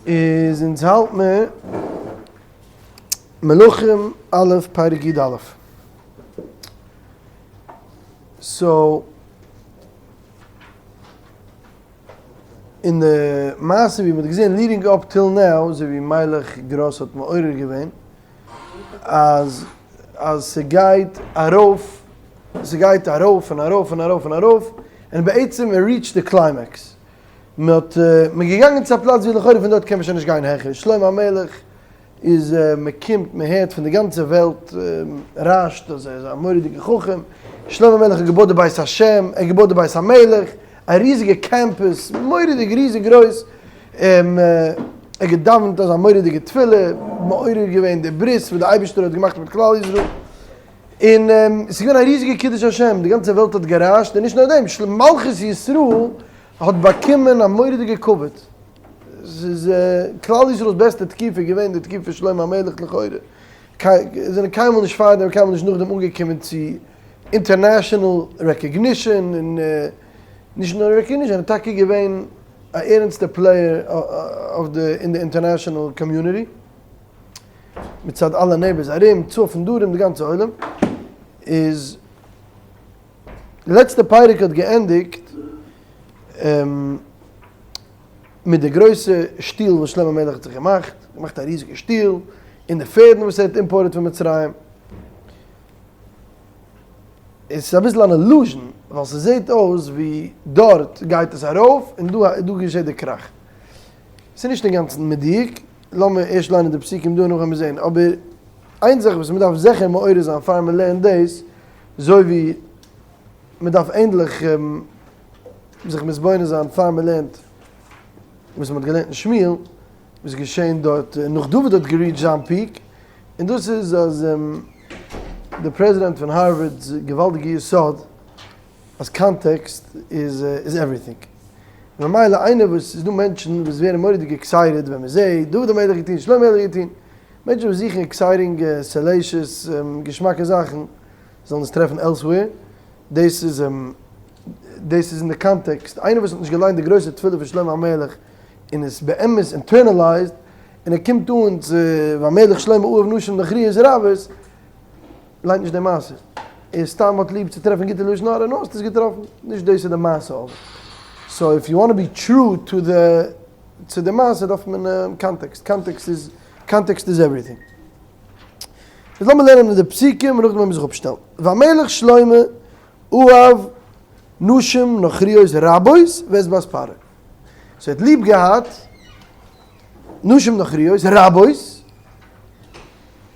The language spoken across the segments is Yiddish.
איז אונז האלט מיר מלכים א' פרק י א. So אין די מעשה ווי מ'האט געזען leading up till now, אזוי ווי מיילעך גראס האט מעורר געווען, אז אז ס'גייט ארויף, ס'גייט ארויף און ארויף און ארויף און ארויף, און בעצם מען reach ט די קליימעקס. מען האט, מען איז געגאנגען צו א פלאץ ווי לכאורה פון דארט קען מען שוין נישט גיין העכער, שלמה המלך איז מען קומט מען הערט פון די גאנצע וועלט רעש'ט אז ער איז א מורא'דיגע חכם, שלמה המלך האט געבויט די בית השם, ער האט געבויט די בית המלך, א ריזיגע קעמפוס, מורא'דיג ריזיג גרויס, ער האט געדאווענט אזא מורא'דיגע תפילה, מעורר געווען די ברית וואס די אייבערשטער האט געמאכט מיט כלל ישראל, און עס איז געווען א ריזיגע קידוש השם, די גאנצע וועלט האט גערעש'ט, און נישט נאר דעם, מלכות ישראל האט באקומען א מורא'דיגע כבוד. ס'איז כלל ישראל'ס בעסטע תקופה געווען די תקופה פון שלמה המלך לכאורה. זענען קיינמאל נישט פארדעם און קיינמאל נישט נאכדעם אנגעקומען צו international recognition און נישט נאר recognition זענען טאקע געווען א ערענסטע player אויף די אין די international community מצד אלע neighbors ארום צפון דרום די גאנצע עולם איז די לעצטע פרק האט געענדיגט מיט די גרויסע שטיל וואס שלמה המלך האט זיך געמאכט, געמאכט א ריזיגע שטיל, און די פערדן וואס ער האט imported פון מצרים. עס איז אביסל אן illusion, ווייל ס'זעט אויס ווי דארט גייט עס ארויף און דא דא געשעט די קראך. ס'איז נישט אינגאנצן מדויק, לאמיר ערשט ליינען די פסוקים דא און נאכדעם וועלן מיר זען, אבער איין זאך וואס מ'דארף זיכער מעורר זיין פאר מ'לערנט דאס, אזוי ווי מ'דארף ענדליך זיך מתבונן זיין פאר מען לערנט וואס מען האט געלערנט אין שמואל, וואס איז געשען דארט נאך דוד האט גע reach ט זיין peak, און דאס איז אז דער פרעזידענט פון הארווארד'ס געוואלדיגע יסוד אז context איז איז everything. ממילא איינער וואס ס'איז דא מענטשן וואס ווערן מורא'דיג excited ווען מען זעט דוד המלך האט געטון, שלמה המלך האט געטון, מענטשן וואס זוכן exciting salacious געשמאקע זאכן זאלן עס טרעפן elsewhere, דאס איז דאס איז אין די context, איינער וואס האט נישט געליינט די גרויסע תפילה פון שלמה המלך און עס באמת internalized, און ער קומט אן צו והמלך שלמה אהב נשים נכריות רבות, ליינט נישט די מעשה. ער סתם האט ליב צו טרעפן גוטע לשון הרע, נו האסט עס געטראפן, נישט דאס איז די מעשה אבער. So if you want be true to the צו די מעשה דארף מען context, context איז context איז everything. איז לאמיר לערנען די פסוקים און נאכדעם וועלן מיר זיך אפשטעלן. והמלך שלמה אהב נשים נכריות רבות ואת בת פרעה. So ער האט ליב געהאט נשים נכריות רבות,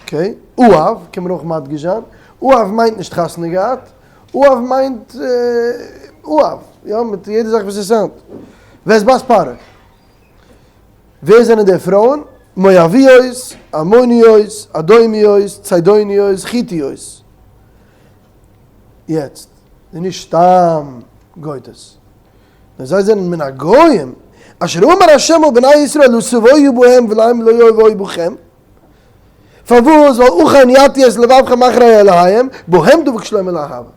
okay, אהב קען מען אויך מדגיש זיין, אהב מיינט נישט חתונה געהאט, אהב מיינט אהב, יא, מיט יעדע זאך וואס עס sound ט. ואת בת פרעה. ווער זענען די פרויען? מואביות, עמוניות, אדומיות, צידוניות, חיתיות. יעצט, איז נישט סתם גויטעס, נאר זיי זענען מן הגוים, אשר אמר ה' אל בני ישראל לא תבואו בהם ולהם לא יבואו בכם, פארוואס? ווייל אכן יטו את לבבכם אחרי אלהיהם, בהם דבק שלמה לאהבה.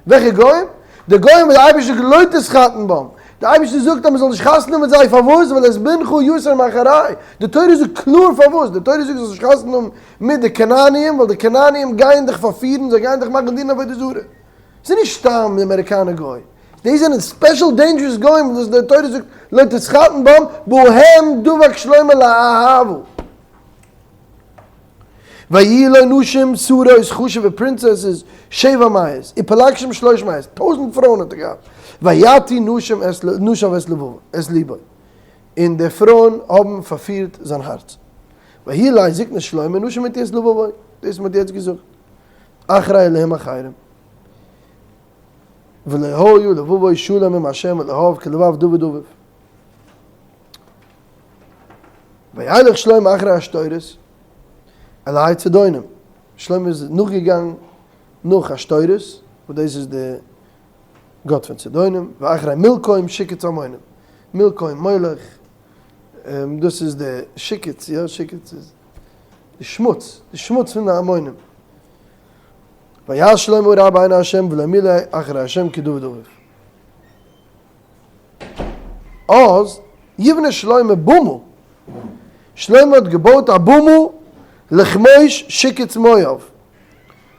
וועלכע גוים? די גוים וואס די אייבערשטער זאגט לא תתחתן בם. די אייבערשטער זאגט אז מען זאל נישט חתונה האבן מיט זיי, פארוואס? ווייל את בנך יסר מאחרי. די תורה זאגט קלאר פארוואס, די תורה זאגט זאלסט נישט חתונה האבן מיט די כנעניים, ווייל די כנעניים גייען דיך פארפירן, זיי גייען דיך מאכן דינען עבודה זרה. ס'איז נישט סתם די אמעריקאנער גוי, די זענען special dangerous גוים וואס די תורה זאגט לא תתחתן בם, בהם דבק שלמה לאהבה. ויהיו לו נשים שרות חשוב'ע princesses שבע מאות, ופלגשים שלוש מאות, טויזענט פרויען האט ער געהאט, ויטו נשים את נשיו את לבו, את ליבו, און די פרויען האבן פארפירט זיין הארץ. ויהי לעת זקנת שלמה נשים הטו את לבבו, דאס מען האט יעצט געזאגט, אחרי אלהים אחרים. ולא היה לבבו שלם עם ה' אלהיו כלבב דוד אביו. וילך שלמה אחרי עשתורת אלהי צידונים, שלמה איז נאכגעגאנגען נאך עשתורת, וואס דאס איז די גאט פון צידונים, ואחרי מלכום שקץ עמונים, מלכום מולך, דאס איז די שקץ, יא שקץ איז די שמוץ, די שמוץ פון די עמונים. ויעש שלמה רע בעיני ה' ולא מילא אחרי ה' כדוד אביו. אז יבנה שלמה במה. שלמה האט געבויט א במה לכמוש שקץ מואב,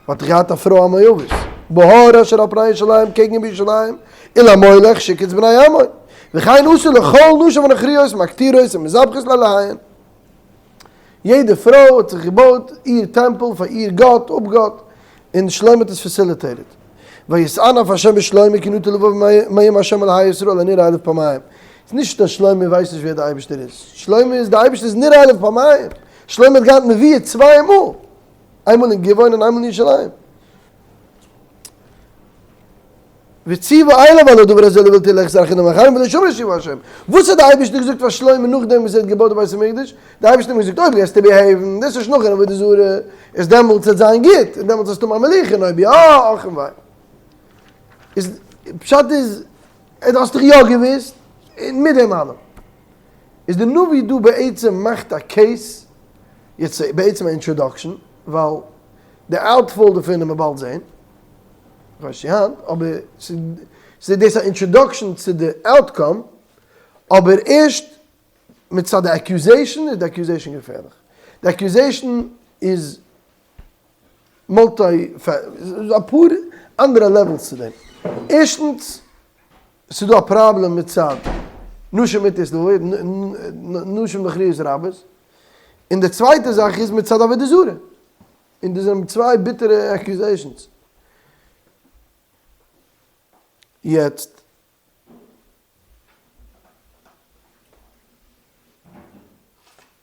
האט ער געהאט א פרוי א מואבית, בהר אשר על פני ירושלים קעגן איבער ירושלים, ולמולך שקץ בני עמון, וכן עשו לכל נשיו הנכריות מקטירות ומזבחות לאלהיהן. יעדע פרוי האט זיך געבויט איר טעמפל פאר איר גאט, אפגאט, און שלמה האט עס facilitated. ויתאנף ה' בשלמה כי נטה לבבו מעם ה' אלהי ישראל הנראה אליו פעמיים. ס'איז נישט אז שלמה ווייסט נישט ווער די אייבערשטער איז. שלמה איז, די אייבערשטער איז נראה אליו פעמיים. שלמה האט געהאט נביאות צוויי מאל. איינמאל אין גבעון און איינמאל אין ירושלים. וציוה אליו על הדבר הזה לבלתי ללכת אחרי דמים אחרים ולא שמר ציווי השם. וואס האט די אייבערשטער געזאגט פאר שלמה נאכדעם וואס ער האט געבויט די בית המקדש? די אייבערשטער האט אים געזאגט אויב גייסטו behave ן, דאס איז נאך אן עבודה זרה, איז דעמאלטס וועט זיין גוט, און דעמאלטס וועסטו האבן א מלוכה, און אויב יא, אך און וויי. איז פשט איז, דו האסט דאך יא געוואוסט, און מיט דעם אלעם. איז די נביא דא בעצם מאכט א case, יעצט בעצם א introduction, ווייל די outfall דערפון וועט מען באלד זען. כ'ווייס נישט צו היינט, אבער ס'איז דאס א introduction צו די outcome, אבער ערשט מצד די accusation איז די accusation געפערליך. די accusation איז multi, אפאר אנדערע levels צו דעם. ערשטנס, ס'איז דא א פראבלעם מצד נשים מטות נשים נכריות רבות, און די צווייטע זאך איז מצד עבודה זרה. און דאס זענען צוויי ביטערע accusations. יעצט.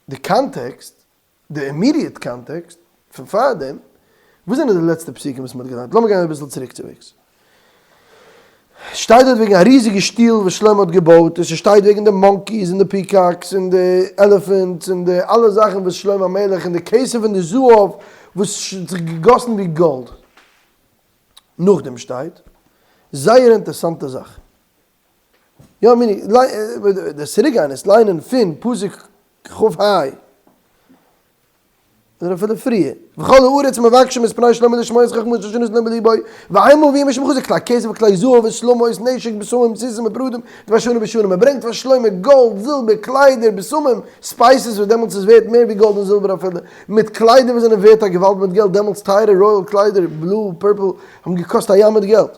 די context, די immediate context פון פארדעם, וואס זענען די לעצטע פסוקים וואס מען האט געליינט? לאמיר גיין אביסל צוריק צוועגס. שטייט דארט וועגן א ריזיגע שטול וואס שלמה האט געבויט, און ס'שטייט וועגן די monkeys און די peacocks און די elephants און די אלע זאכן וואס שלמה המלך און די כסף און די זהב וואס האט זיך געגאסן ווי גאלד. נאכדעם שטייט זייער אינטערסאנטע זאך. יא מיני, די צוריקגיין עס ליינען פון פסוק כ ה. אדער אפילו פריער, וכל הארץ מבקשים את פני שלמה לשמוע את חכמתו אשר נתן לו בלבו, ואין מביאים משם חזק כלי כסף וכלי זהב ושלמות נשק בשמים סוסים ופרדים דבר שנה בשנה, מען ברענגט פאר שלמה גאלד, זילבער, קליידער, בשמים, spices וואס דעמאלטס איז ווערט מער ווי גאלד און זילבער אפילו, מיט קליידער וואס זענען ווערט א געוואלד מיט געלט, דעמאלטס טייערע royal קליידער, blue, purple, האבן געקאסט א ים מיט געלט.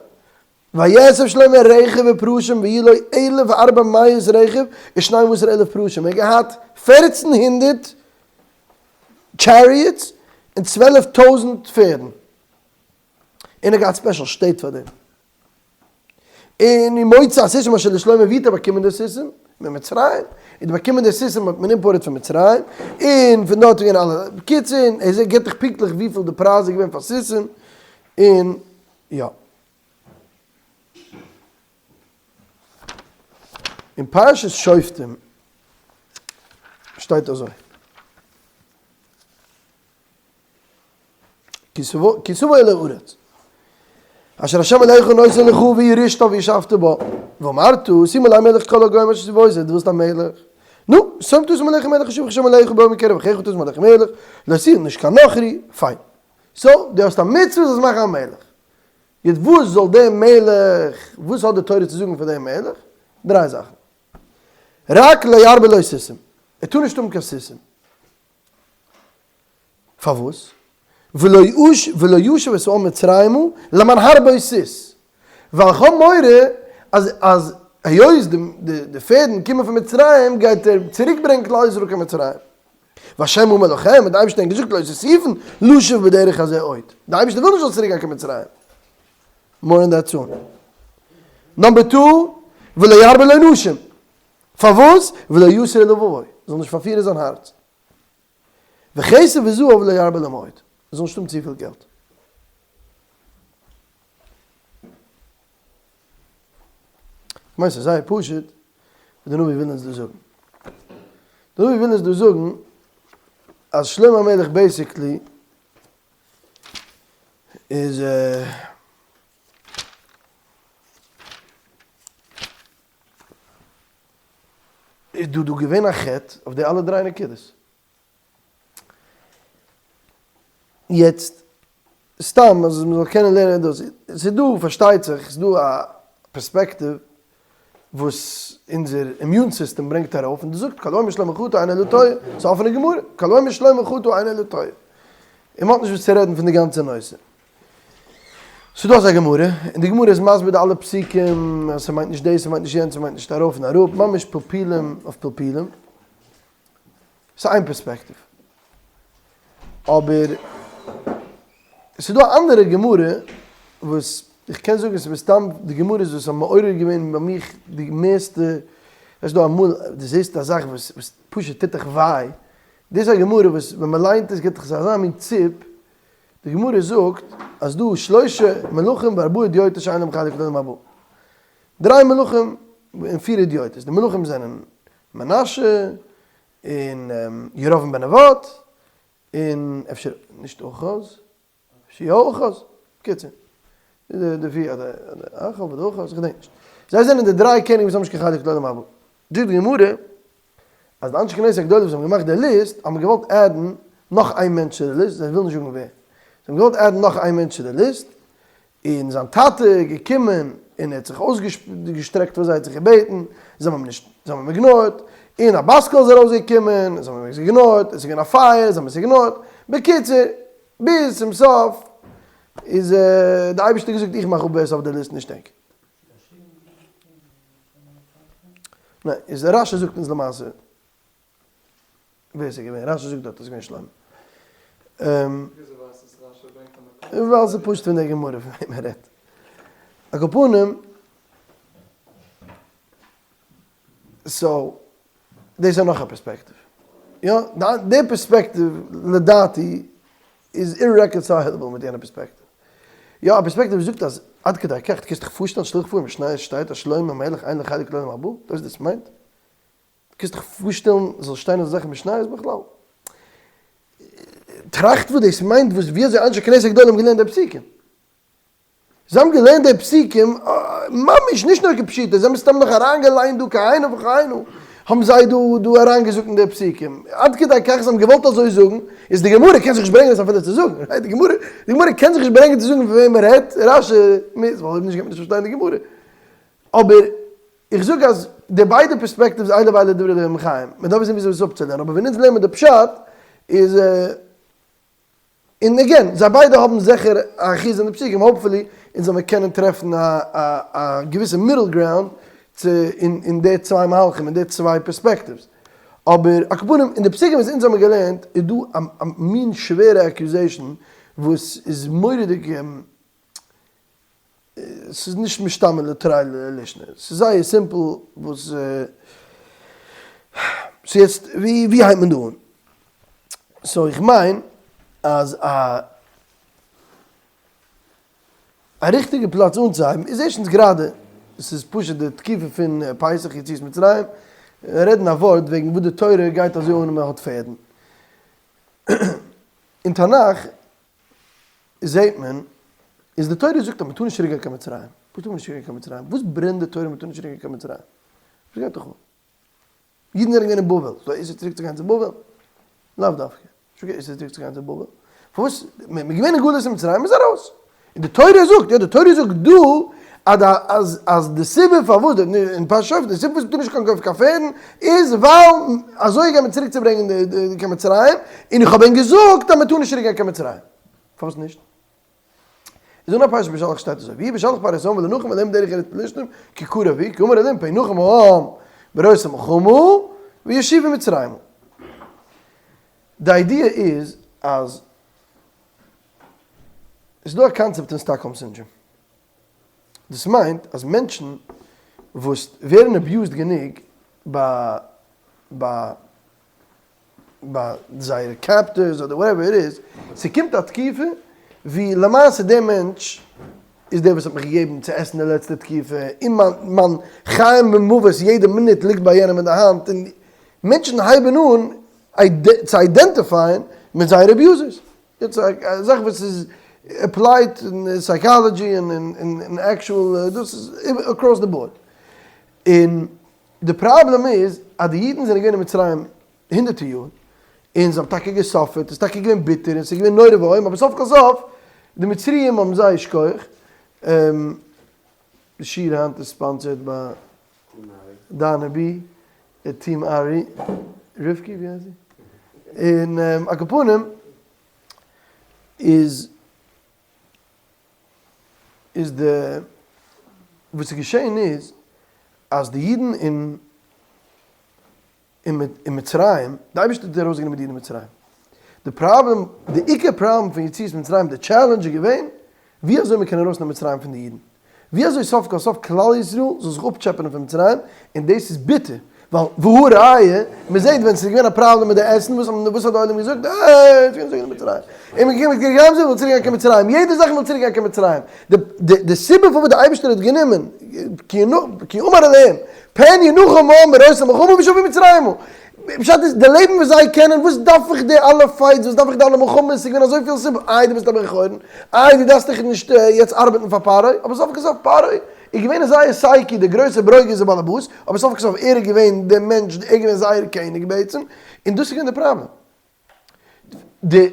ויאסף שלמה רכב ופרשים ויהיו לו אלף וארבע מאות רכב ושנים עשר אלף פרשים, ער האט געהאט פערצן הונדערט chariots און 12,000 פערדן, און ער האט געהאט special שטעט פאר דעם. און ומוצא הסוסים אשר לשלמה ווי האט ער באקומען די סוסים? ממצרים, און באקומען די סוסים האט מען imported פון מצרים, און פון דארט איז געווען אלע, בקיצור, ער גיבט דיך פונקטליך וויפיל די פרייז איז געווען פאר סוסים, און יא. אין פרשת שופטים שטייט אזוי. כי תבוא אל הארץ אשר השם אלהיך נותן לך וירשתה וישבת בה ואמרת שימה עלי מלך ככל הגוים אשר סביבותי דו ווילסט א מלך נו שום תשים עליך מלך אשר יבחר השם אלהיך בו מקרב אחיך תשים עליך מלך לא תהיה נישט קיין נכרי פיין so דו האסט א מצוה זאלסט מאכן א מלך יעצט וואס זאל דער מלך, וואס האט די תורה צו זאגן פאר דעם מלך? דריי זאכן. רק לא ירבה לו סוסים, ער טאר נישט האבן קיין סוסים. פארוואס? ולא ולא ישב את העם מצרימה למען הרבה סוס. ווייל איך האב מורא אז אז היות די די פערדן קומען פון מצרים גייט ער צוריק ברענגען כלל ישראל קיין מצרים. והשם אמר לכם, האט די אייבערשטער געזאגט לא תוסיפון לשוב בדרך הזה עוד. די אייבערשטער וויל נישט זאלסט צוריק גיין קיין מצרים. more on that soon. number two, ולא ירבה לו נשים. פארוואס? ולא יסור לבבו. זאל נישט פארפירן זיין הארץ. וכסף וזהב לא ירבה לו מאוד. זאל נישט האבן צופיל געלט. כ'מיין ס'איז זייער פשוט וואס די נביא וויל אונז דא זאגן. די נביא וויל אונז דא זאגן אז שלמה המלך basically איז איז דא דא געווען א חטא אויף די אלע דריי נקודות. יעצט, סתם אז מ'זאל קענען לערנען דאס, ס'איז דא פארשטייט זיך, ס'איז דא א פערספעקטיוו. וואס אונזער immune system ברענגט ארויף, און דאס זאגט כל האומר שלמה חטא אינו אלא טועה, ס'איז א אפענע גמרא, כל האומר שלמה חטא אינו אלא טועה. און מ'האט נישט וואס צו רעדן פון די גאנצע נושא. ס'איז דא אזא גמרא, און די גמרא איז מסביר די אלע פסוקים, אז ס'מיינט נישט דאס, ס'מיינט נישט יענץ, ס'מיינט נישט ארויף און אראפ, ממש פלפולים אויף פלפולים. ס'איז איין פערספעקטיוו. אבער ס'איז דא א אנדערע גמרא וואס איך קען זאגן ס'איז מסתם די גמרות וואס האבן מעורר געווען ביי מיך די מערסטע, ווייסט דא אמאל דו זעסט א זאך וואס וואס פשוט טוט דיך וויי, דאס איז א גמרא וואס ווען מ'ליינט עס גיבט דיך עס אזא מין ציפ, די גמרא זאגט אז דא שלשה מלכים וארבעה הדיוטות שאין להם חלק לעולם הבא, דריי מלכים און פיר הדיוטות, די מלכים זענען מנשה און ירבעם בן נבט, און אפשר נישט אחז, אפשר יא אחז, בקיצור, די פיר אדער אחאב אדער אחז, איך געדענק נישט. זיי זענען די דריי קעניגן וואס האבן נישט קיין חלק לעולם הבא. זאגט די גמרא, אז די אנשי כנסת הגדולה וואס האבן געמאכט די ליסט, האבן געוואלט add ן נאך איין מענטש צו די ליסט, זיי ווילן נישט זאגן ווער. זיי האבן געוואלט add ן נאך איין מענטש צו די ליסט, און זיין טאטע איז געקומען און ער האט זיך אויסגעשטרעקט פאר זיי, האט זיך געבעטן, זיי האבן אים נישט, זיי האבן אים ignore ט, און א בת קול איז ארויסגעקומען, זיי האבן אים ignore ט, עס איז געווען א פייער, זיי האבן עס ignore ט, בקיצור, ביז צום סוף איז די אייבערשטער געזאגט איך מאך אפ ווער עס איז אויף די ליסט נישט ענק. ניין, איז רשי זאגט אונז למעשה. ווער ס'איז געווען? רשי זאגט דארט אז ס'איז געווען שלמה. וויאזוי ווייסט עס רשי ברענגט א מקור? ווייל ס'איז פשוט פון די גמרא פון וועם ער רעדט. על כל פנים, so, דאס איז נאך א פערספעקטיוו. יא, די פערספעקטיוו לדעתי איז irreconcilable מיט יענע פערספעקטיוו. יא, א פערספעקטיוו וואס זאגט אז עד כדי כך, דו קענסט דיך פארשטעלן שלא כפור משניות שטייט אז שלמה המלך אין לו חלק לעולם הבא? דאס איז דאס מיינט? קענסט דיך פארשטעלן זאל שטיין אזא זאך אין משניות בכלל? טראכט וואס דאס מיינט וואס ווי אזוי אנשי כנסת הגדולה האבן געלערנט די פסוקים. זיי האבן געלערנט די פסוקים ממש נישט נאר כפשוטו, זיי האבן סתם נאך אריינגעליינט דא כהנה וכהנה האבן זיי דא דא אריינגעזאגט אין די פסוקים, עד כדי כך זיי האבן געוואלט אזוי זאגן, איז די גמרא קען זיך נישט ברענגען עס אפילו צו זאגן, right? די גמרא די גמרא קען זיך נישט ברענגען צו זאגן פון וועם מען רעדט, רשי מוז, ווייל אויב נישט גייט מען נישט פארשטיין די גמרא. אבער איך זאג אז די ביידע perspectives אלו ואלו דברי אלהים חיים, מען דארף וויסן וויאזוי עס אפצולערנען, אבער ווען אונז לערנען די פשט איז, און again, זיי ביידע האבן זיכער א אחיזה אין די פסוקים, hopefully אונז זאל מיר קענען טרעפן א א געוויסע middle ground צו אין די צוויי מהלכים, אין די צוויי perspectives. אבער על כל פנים, אין די פסוקים וואס אונז האבן געלערנט איז דא א מין שווערע accusation וואס איז מורא'דיג ס'איז נישט משתמע לתרי לישנא, ס'איז זייער simple וואס so יעצט ווי ווי הייבט מען דא אן? so איך מיין אז א א ריכטיגע פלאץ אנצוהייבן איז ערשטנס גראדע ס'איז פשוט די תקופה פון פסח יציאת מצרים, רעדן א ווארט וועגן וואס די תורה גייט אזוי אן און מען האט פערדן. אין תנך זעהט מען איז די תורה זאגט אז מען טאר נישט צוריק גיין קיין מצרים, וואס טאר מען נישט צוריק גיין קיין מצרים? וואס ברענט די תורה מען טאר נישט צוריק גיין קיין מצרים? וואס גייט דיך אן? אידן זענען געווען אין בבל, ס'דא א איסור צוריק צו גיין צו בבל? לאו דווקא, נישטא קיין איסור צוריק צו גיין צו בבל, פארוואס? מען איז געווען אין גלות אין מצרים, מען איז ארויס, און די תורה זאגט, יא די תורה זאגט דא אז די אז אז די סיבה פארוואס די אין פרשת שופטים די סיבה פארוואס מ'טאר נישט קיין קויפן קיין פערדן איז ווייל אזוי גייט מען צוריק צו ברענגען די די קיין מצרים, און איך האב ענק געזאגט אז מ'טאר נישט צוריק גיין קיין מצרים. פארוואס נישט? איז אן א פרשת בשלח שטייט אזוי ויהי בשלח פרעה את העם ולא נחם אלהים דרך ארץ פלשתים כי קרוב הוא כי אמר אלהים פן ינחם העם בראות המלחמה וישובו מצרימה. די idea איז אז עס איז דא א קאנצעפט פון Stockholm syndrome. דאס מיינט אז מענטשן וואס ווערן abused גענוג ביי ביי ביי זייערע captors אדער whatever it is, ס'קומט א תקופה ווי למעשה דער מענטש איז דער וואס האט מיך געגעבן צו עסן די לעצטע תקופה, און מיין מיין חיים ומוות יעדע מינוט ליגט ביי יענעם אין די האנט, און מענטשן הייבן אן צו identify ען מיט זייערע abusers. יעצט א זאך וואס איז applied אין psychology און אין actual דאס איז across the board. און די פראבלעם איז אז די אידן זענען געווען אין מצרים הונדערטער יאר, און זיי האבן טאקע גע suffer ט, עס איז טאקע געווען ביטער און עס איז געווען נורא ואיום, אבער סוף כל סוף די מצריים האבן זייער שכוח. די שיעור היינט איז sponsored ביי. דאנא בי, team ארי, רבקי ווי הייסט זי? און על כל פנים איז איז די וואס איז געשען איז אז די אידן אין אין מצרים, די אייבערשטער האט ארויסגענומען די אידן אין מצרים, די פראבלעם, די עיקר פראבלעם פון יציאת מצרים, די challenge איז געווען, ווי אזוי מען קען ארויסנעמען מצרים פון די אידן, ווי אזוי סוף כל סוף כלל ישראל זאל זיך אפטשעפענען פון מצרים, און דאס איז ביטער, ווייל והא ראיה, מען זעט ווען ס'איז געווען א פראבלעם מיט די עסן, וואס וואס האט די עולם געזאגט, אה, עס איז געווען מצרים, און מען געקומען מיט גמזו, מ'וויל צוריק גיין קיין מצרים, יעדע זאך מ'וויל צוריק גיין קיין מצרים, די די די סיבה פארוואס די אייבערשטער האט גענומען, כי אמר אליהם, פן ינוחם העם בראותם מלחמה ושבו מצרימה, פשט איז, די לעבן וואס זיי קענען, וואס דארף איך די אלע fights, וואס דארף איך די אלע מלחמות, ס'איז געווען אזויפיל סיבות, איי דו ביסט א בן חורין, איי דו דארפסט דיך נישט יעצט ארבעטן פאר פרעה, אבער סוף כל סוף פרעה איז געווען אין זייער סייקי דער גרויסער ברוגז'ער באלעבאס, אבער סוף כל סוף ער איז געווען דער מענטש, ער איז געווען זייער קעניג בעצם, און דאס איז געווען די פראבלעם. די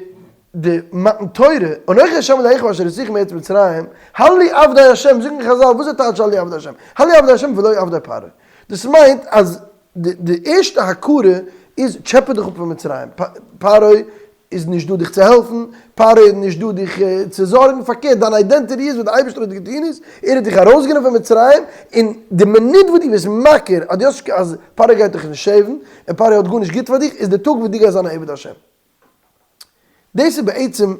די מתן תורה, אנכי השם אלהיך אשר הוציאך מארץ מצרים, הללו עבדי השם, זאגן חזל, וואס איז טייטש הללו עבדי השם? הללו עבדי השם ולא עבדי פרעה. דאס מיינט אז די די ערשטע הכרה איז טשעפע דיך אפ פון מצרים, פרעה איז נישט דא דיך צו העלפן, פרעה איז נישט דא דיך צו זארגן, פארקערט דיין identity איז וואס די אייבערשטער האט געטון איז, ער האט דיך ארויסגענומען פון מצרים, און די מינוט וואס דו ביסט מכיר אז דו האסט אז פרעה גייט דיך נישט save ן, און פרעה האט גארנישט גוט פאר דיך, איז די טאג וואס דו גייסט זיין א עבד השם. דאס איז בעצם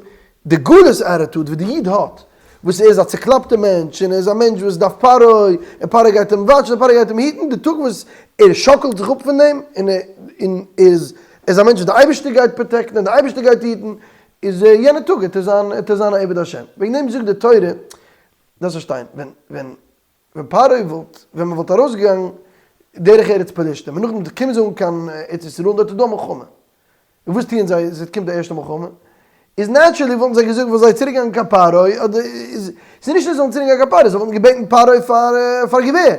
די גלות attitude וואס די איד האט, וואס ער איז א צוקלאפטע מענטש, און ער איז א מענטש וואס דארף פרעה, און פרעה גייט אים watch ן, און פרעה גייט אים היטן, די טאג וואס ער שאקלט זיך אפ פון דעם, און ער און ער איז ער איז א מענטש וואס די אייבערשטער גייט protect ן, און די אייבערשטער גייט היטן, איז יענע טאג וועט ער זיין וועט ער זיין א עבד השם. וועגן דעם זאגט די תורה, דארפסט פארשטיין, ווען ווען ווען פרעה וואלט, ווען מען וואלט ארויסגעגאנגען דרך ארץ פלשתים, און נאכדעם קומען זיי אן קיין ארץ ישראל און דארט איז דא א מלחמה, און וואס טוען זיי עס קומט די ערשטע מלחמה, איז naturally וואלטן זיי געזאגט וואלט זיי צוריק געגאנגען קיין פרעה, אדער איז, ס'איז נישט אז זיי זאלן צוריק גיין קיין פרעה, זיי וואלטן געבעטן פרעה פאר פאר געווער.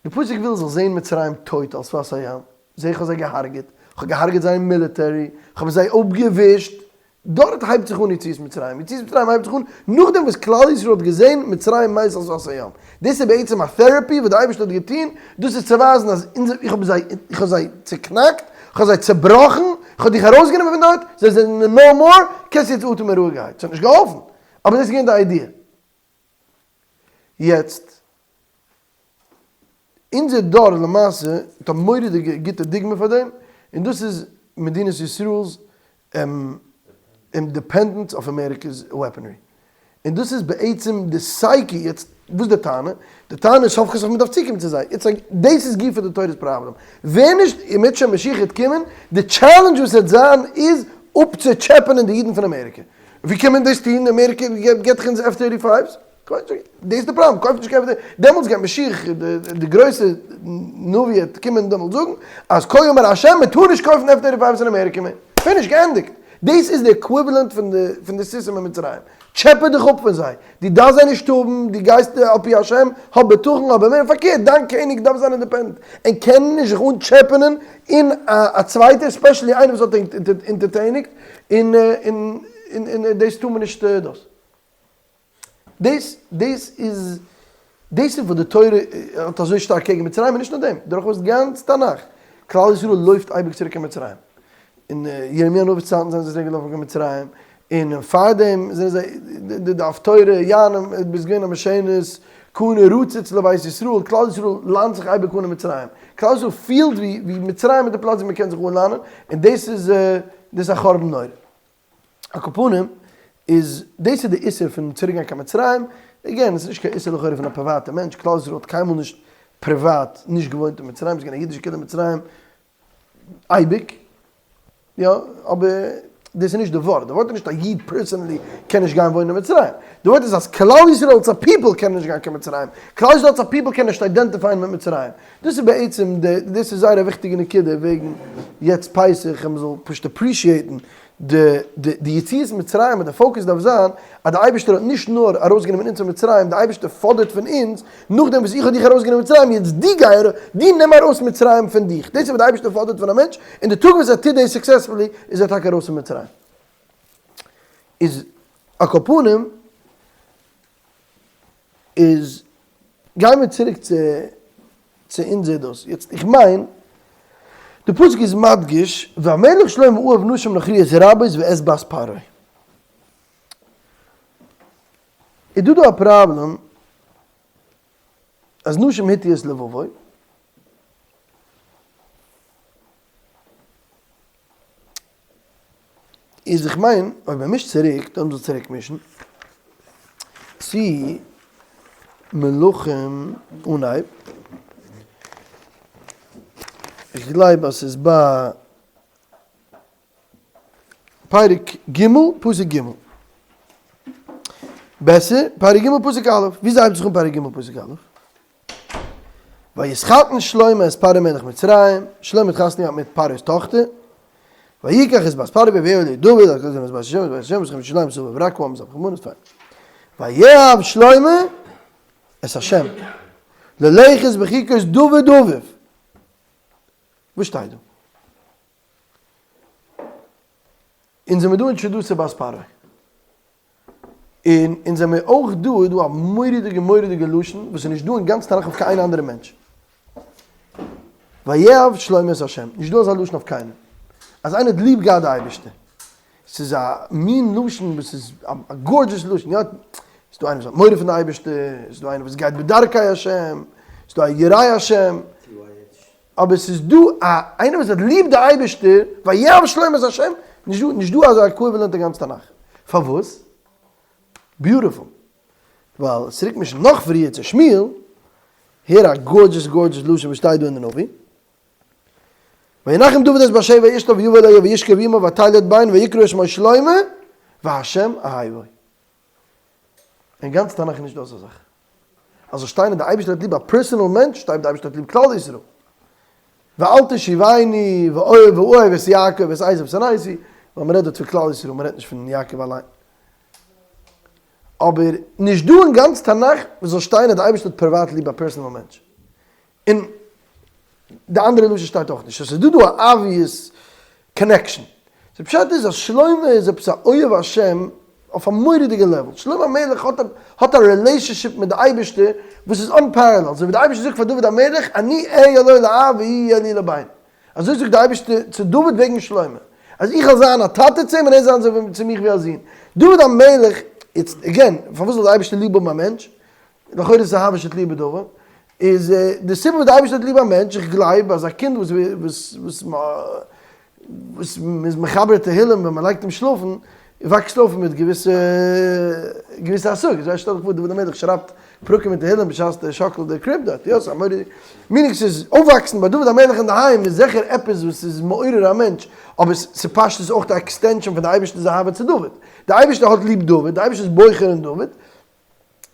די פסוק וויל זאלסט זען מצרים טויט על שפת הים, זע איך האב זיי געהארגעט, איך האב געהארגעט זייער military, איך האב זיי אפגעווישט, דארט הייבט זיך אן יציאת מצרים, יציאת מצרים הייבט זיך אן נאכדעם וואס כלל ישראל האט געזען מצרים מת על שפת הים, דאס איז בעצם א therapy וואס די אייבערשטער האט געטון, דאס איז צו ווייזן אז אונז, איך האב זיי, איך האב זיי צוקנאקט, איך האב זיי צובראכן, איך האב דיך ארויסגענומען פון דארט, זיי זענען no more, קענסט יעצט אטעמען רואיגערהייט, ס'האט נישט געהאלפן, אבער דאס איז געווען די idea. יעצט, אונזער דור למעשה האט א מורא'דיגע גוטע דוגמא פאר דעם, און דאס איז מדינת ישראל'ס independence אויף אמעריקע'ס weaponry. און דאס איז בעצם די סייקי, יעצט וואס איז די טענה? די טענה איז סוף כל סוף מ'דארף צוקומען צו זיי, יעצט דאס איז גופא די תורה'ס פראבלעם, ווער נישט אם ירצה משיח וועט קומען, די challenge וואס וועט זיין איז אפצוטשעפענען די אידן פון אמעריקע, ווי קען מען דאס טון? אמעריקע געבט דאך אונז F thirty fives. דאס איז די פראבלעם, קויף נישט קיין F דעמאלטס גייט משיח, די גרויסע נביא וועט קומען דעמאלטס זאגן אז כה אמר ה' מען טאר נישט קויפן F thirty fives אין אמעריקע מער. finish, געענדיגט. דאס איז די equivalent פון די פון די סיסטעם אין מצרים. טשעפע דיך אפ פון זיי. דו דארפסט זיי נישט האבן, דו גייסט על פי השם, האב בטחון, האב אמונה, פארקערט, דיין קעניג דארף זיין independent, ער קען נישט זיך אנטשעפענען אין א צווייטער, especially איינער וואס האט אונטערטעניגט, און און און דאס טאר מען נישט דאס. דאס דאס איז דאס איז וואס די תורה האט אזוי שטארק קעגן מצרים, און נישט נאר דעם, דורכאויס גאנץ תנך, כלל ישראל לויפט אייביג צוריק קיין מצרים, אין ירמיה הנביא'ס צייטן זענען זיי צוריק געלאפן קיין מצרים, און פארדעם זענען זיי די הפטורה, יענעם ביסט געווען א משענת, קנה רצוץ לבית ישראל, כלל ישראל ליינט זיך אייביג אן אין מצרים, כלל ישראל פילט ווי ווי מצרים איז די פלאץ ווי מען קען זיך אנליינען, און דאס איז דאס איז א חורבן נורא. על כל פנים, איז דאס איז די איסור פון צוריק גיין קיין מצרים, again, עס איז נישט קיין איסור לכאורה פון א פריוואטע מענטש, כלל ישראל האט קיינמאל נישט פריוואט נישט געוואוינט אין מצרים, עס איז געווען א אידישע קהילה אין מצרים אייביג, יא, אבער דאס איז נישט די ווארט, די ווארט איז נישט א איד personally קען נישט גיין וואוינען אין מצרים, די ווארט איז אז כלל ישראל אלס א people קען נישט גיין קיין מצרים, כלל ישראל אלס א people קען נישט identify ען מיט מצרים, דאס איז בעצם די, דאס איז זייער א וויכטיגע נקודה וועגן יעצט פסח אז מען זאל פשוט appreciate ן די די די יציאת מצרים און די focus דארף זיין אז די אייבערשטער האט נישט נאר ארויסגענומען אונז פון מצרים, די אייבערשטער פאדערט פון אונז, נאכדעם וואס איך האב דיך ארויסגענומען מצרים, יעצט דו גיי ארויס, דו נעם ארויס מצרים פון דיך, דאס איז וואס די אייבערשטער פאדערט פון א מענטש, און די טאג וואס ער טוט דאס successfully איז ער טאקע ארויס פון מצרים. איז על כל פנים איז גיימיר צוריק צו. צו אונז איז דאס. יעצט איך מיין, די פסוק איז מדגיש, והמלך שלמה אהב נשים נכריות רבות ואת בת פרעה. איז דא דא א פראבלעם אז נשים הטו את לבבו? איז איך מיין אויב מען מישט צוריק, דאן זאל צוריק מישן צו מלכים אנהייב, איך גלייב אז ס'איז ביי פרק ג' פסוק ג', בעסער פרק ג' פסוק א', וויאזוי הייבט זיך אן פרק ג' פסוק א'? ויתחתן שלמה את פרעה מלך מצרים, שלמה האט חתונה געהאט מיט פרעה'ס טאכטער, ויקח את בת פרעה ויביאה אל דוד, על כל זמן את בת השם את בת השם את ירושלים סביב רק הוא המזבח אמונות פיין. ויאהב שלמה את השם, ללכת בחוקות דוד אביו. וואס שטייט דא? אונז זעמיר דא אין שדות בת פרעה. און אונז זעמיר אויך דא, איז דא א מורא'דיגע מורא'דיגע לשון וואס איז נישט דא אין גאנץ תנך אויף קיין איין אנדערע מענטש. ויאהב שלמה את ה', נישט דא אזא לשון אויף קיינעם. אז איינער האט ליב געהאט די אייבערשטער. ס'איז א מין לשון וואס איז א gorgeous לשון, יא, ס'איז דא איינער וואס האט מורא פון די אייבערשטער, ס'איז דא איינער וואס גייט בדרכי השם, ס'איז דא א ירא השם. אבער ס'איז דא א איינער וואס האט ליב די אייבערשטער, ויאהב שלמה את השם, נישט דא נישט דא אזא equivalent אין גאנץ תנך. פארוואס? Beautiful. ווייל צוריק מישן נאך פריער צו שמואל, הער א gorgeous gorgeous לשון וואס שטייט דא אין די נביא. וינחם דוד את בת שבע אשתו ויבא אליה וישכב עמה ותלד בן ויקרא שמו שלמה והשם אהבו. אין גאנץ תנך איז נישט דא אזא זאך. אז זאל שטיין אז די אייבערשטער האט ליב א personal מענטש, שטייט די אייבערשטער האט ליב כלל ישראל. ואל תשיבני ואוהב ואוהב את יעקב ואת עשו שנאתי, ווייל מען רעדט דארט פון כלל ישראל, מען רעדט נישט פון יעקב אליין. אבער נישט דא אין גאנץ תנך וואס זאל שטיין אז די אייבערשטער האט פריוואט ליב א personal מענטש. און די אנדערע לשון שטייט אויך נישט, סאו ס'איז דא דא א obvious connection. די פשט איז אז שלמה איז עפעס א אוהב השם אויף א מורא'דיגע level, שלמה המלך האט האט א relationship מיט די אייבערשטער וואס איז unparalleled, אזוי ווי די אייבערשטער זאגט פאר דוד המלך אני אהיה לו לאב והוא יהיה לי לבן, אזוי זאגט די אייבערשטער צו דוד וועגן שלמה, אז איך וועל זיין א טאטע צו אים און ער זאל זיין צו מיך ווי א זון. דוד המלך, איצט again, פארוואס זאל די אייבערשטער ליב האבן א מענטש? לכאורה איז עס אהבה שתלויה בדבר, איז די סיבה וואס די אייבערשטער האט ליב א מענטש, איך גלייב אז א קינד וואס וואס וואס וואס מ'איז מחבר תהילים ווען מ'לייגט אים שלאפן, וואקסט אויף מיט געוויסע געוויסע השגות, ווייסט שטעל דיך פאר דוד המלך שרייבט פרקים אין תהילים בשעת ער שאקלט די crib דארט, יא ס'איז א מורא'דיגע, meaning ס'איז אויפוואקסן ביי דוד המלך אינדערהיים איז זיכער עפעס וואס איז מעורר א מענטש, אבער ס'פשטות אויך א extension פון די אייבערשטער'ס אהבה צו דוד, די אייבערשטער האט ליב דוד, די אייבערשטער איז בוחר אין דוד,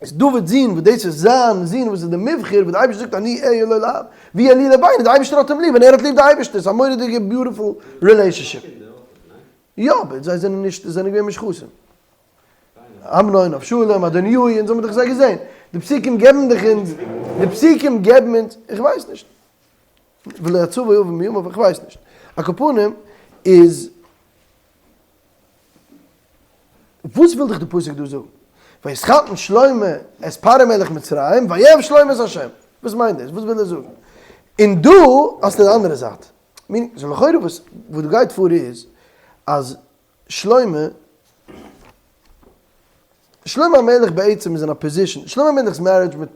איז דוד'ס זון וואס דאס איז זיין זון וואס איז די מבחר וואס די אייבערשטער זאגט אני אהיה לו לאב והוא יהיה לי לבן די אייבערשטער האט אים ליב און ער האט ליב די אייבערשטער ס'איז א מורא'דיגע beautiful relationship. יא אבער זיי זענען נישט זיי זענען געווען מושחתים. אמנון, אבשלום, אדוניהו, אונז האבן דאך זיי געזען. די פסוקים געבן דאך אונז, די פסוקים געבן אונז, איך ווייס נישט. ולא עצבו אביו מימיו, איך ווייס נישט. על כל פנים איז. וואס וויל דיך די פסוק דא זאגן? ויתחתן שלמה את פרעה מלך מצרים ויאהב שלמה את ה'. וואס מיינט דאס? וואס וויל ער זאגן? און דא האסטו די אנדערע זייט. meaning, so לכאורה וואס וואס דא גייט פאר איז אז שלמה, שלמה המלך בעצם איז אין א position, שלמה המלך'ס marriage מיט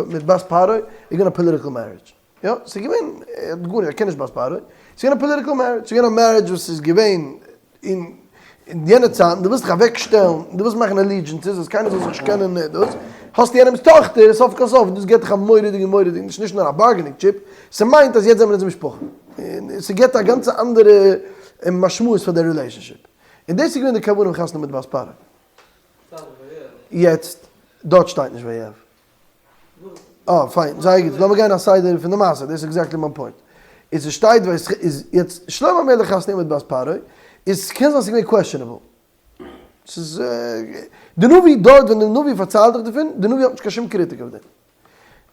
מיט בת פרעה איז געווען א political marriage. יא, ס'איז געווען, ער האט גארנישט, ער קען נישט בת פרעה, ס'איז געווען א political marriage, ס'איז געווען א marriage וואס איז געווען אין יענע צייטן, דו ווילסט דיך אוועק שטעלן, דו ווילסט מאכן allegiances אז קיינער זאל זיך נישט קענען דאס, האסטו יענעמ'ס טאכטער, סוף כל סוף, דאס געבט דיך א מורא'דיגע מורא'דיגע, נישט נישט נאר א bargaining chip, ס'מיינט אז יעצט זעמיר אונז משפחה, און ס'געבט א גאנצע אנדערע משמעות פאר די relationship, און דאס איז געווען די כוונה פון חתונה מיט בת פרעה. יעצט, דארט שטייט נישט ויאהב. אה, פיין, זייער גוט, לאמיר גיין א סדר פון די מעשה, דאס איז exactly מיין point. איז עס שטייט ווייס איז יעצט שלמה המלך חתונה מיט בת פרעה, איז קען זיין ס'איז געווען questionable. ס'איז די נביא דארט ווען די נביא פארציילט דיך דערפון, די נביא האט נישט קיין שום קריטיק אויף דעם.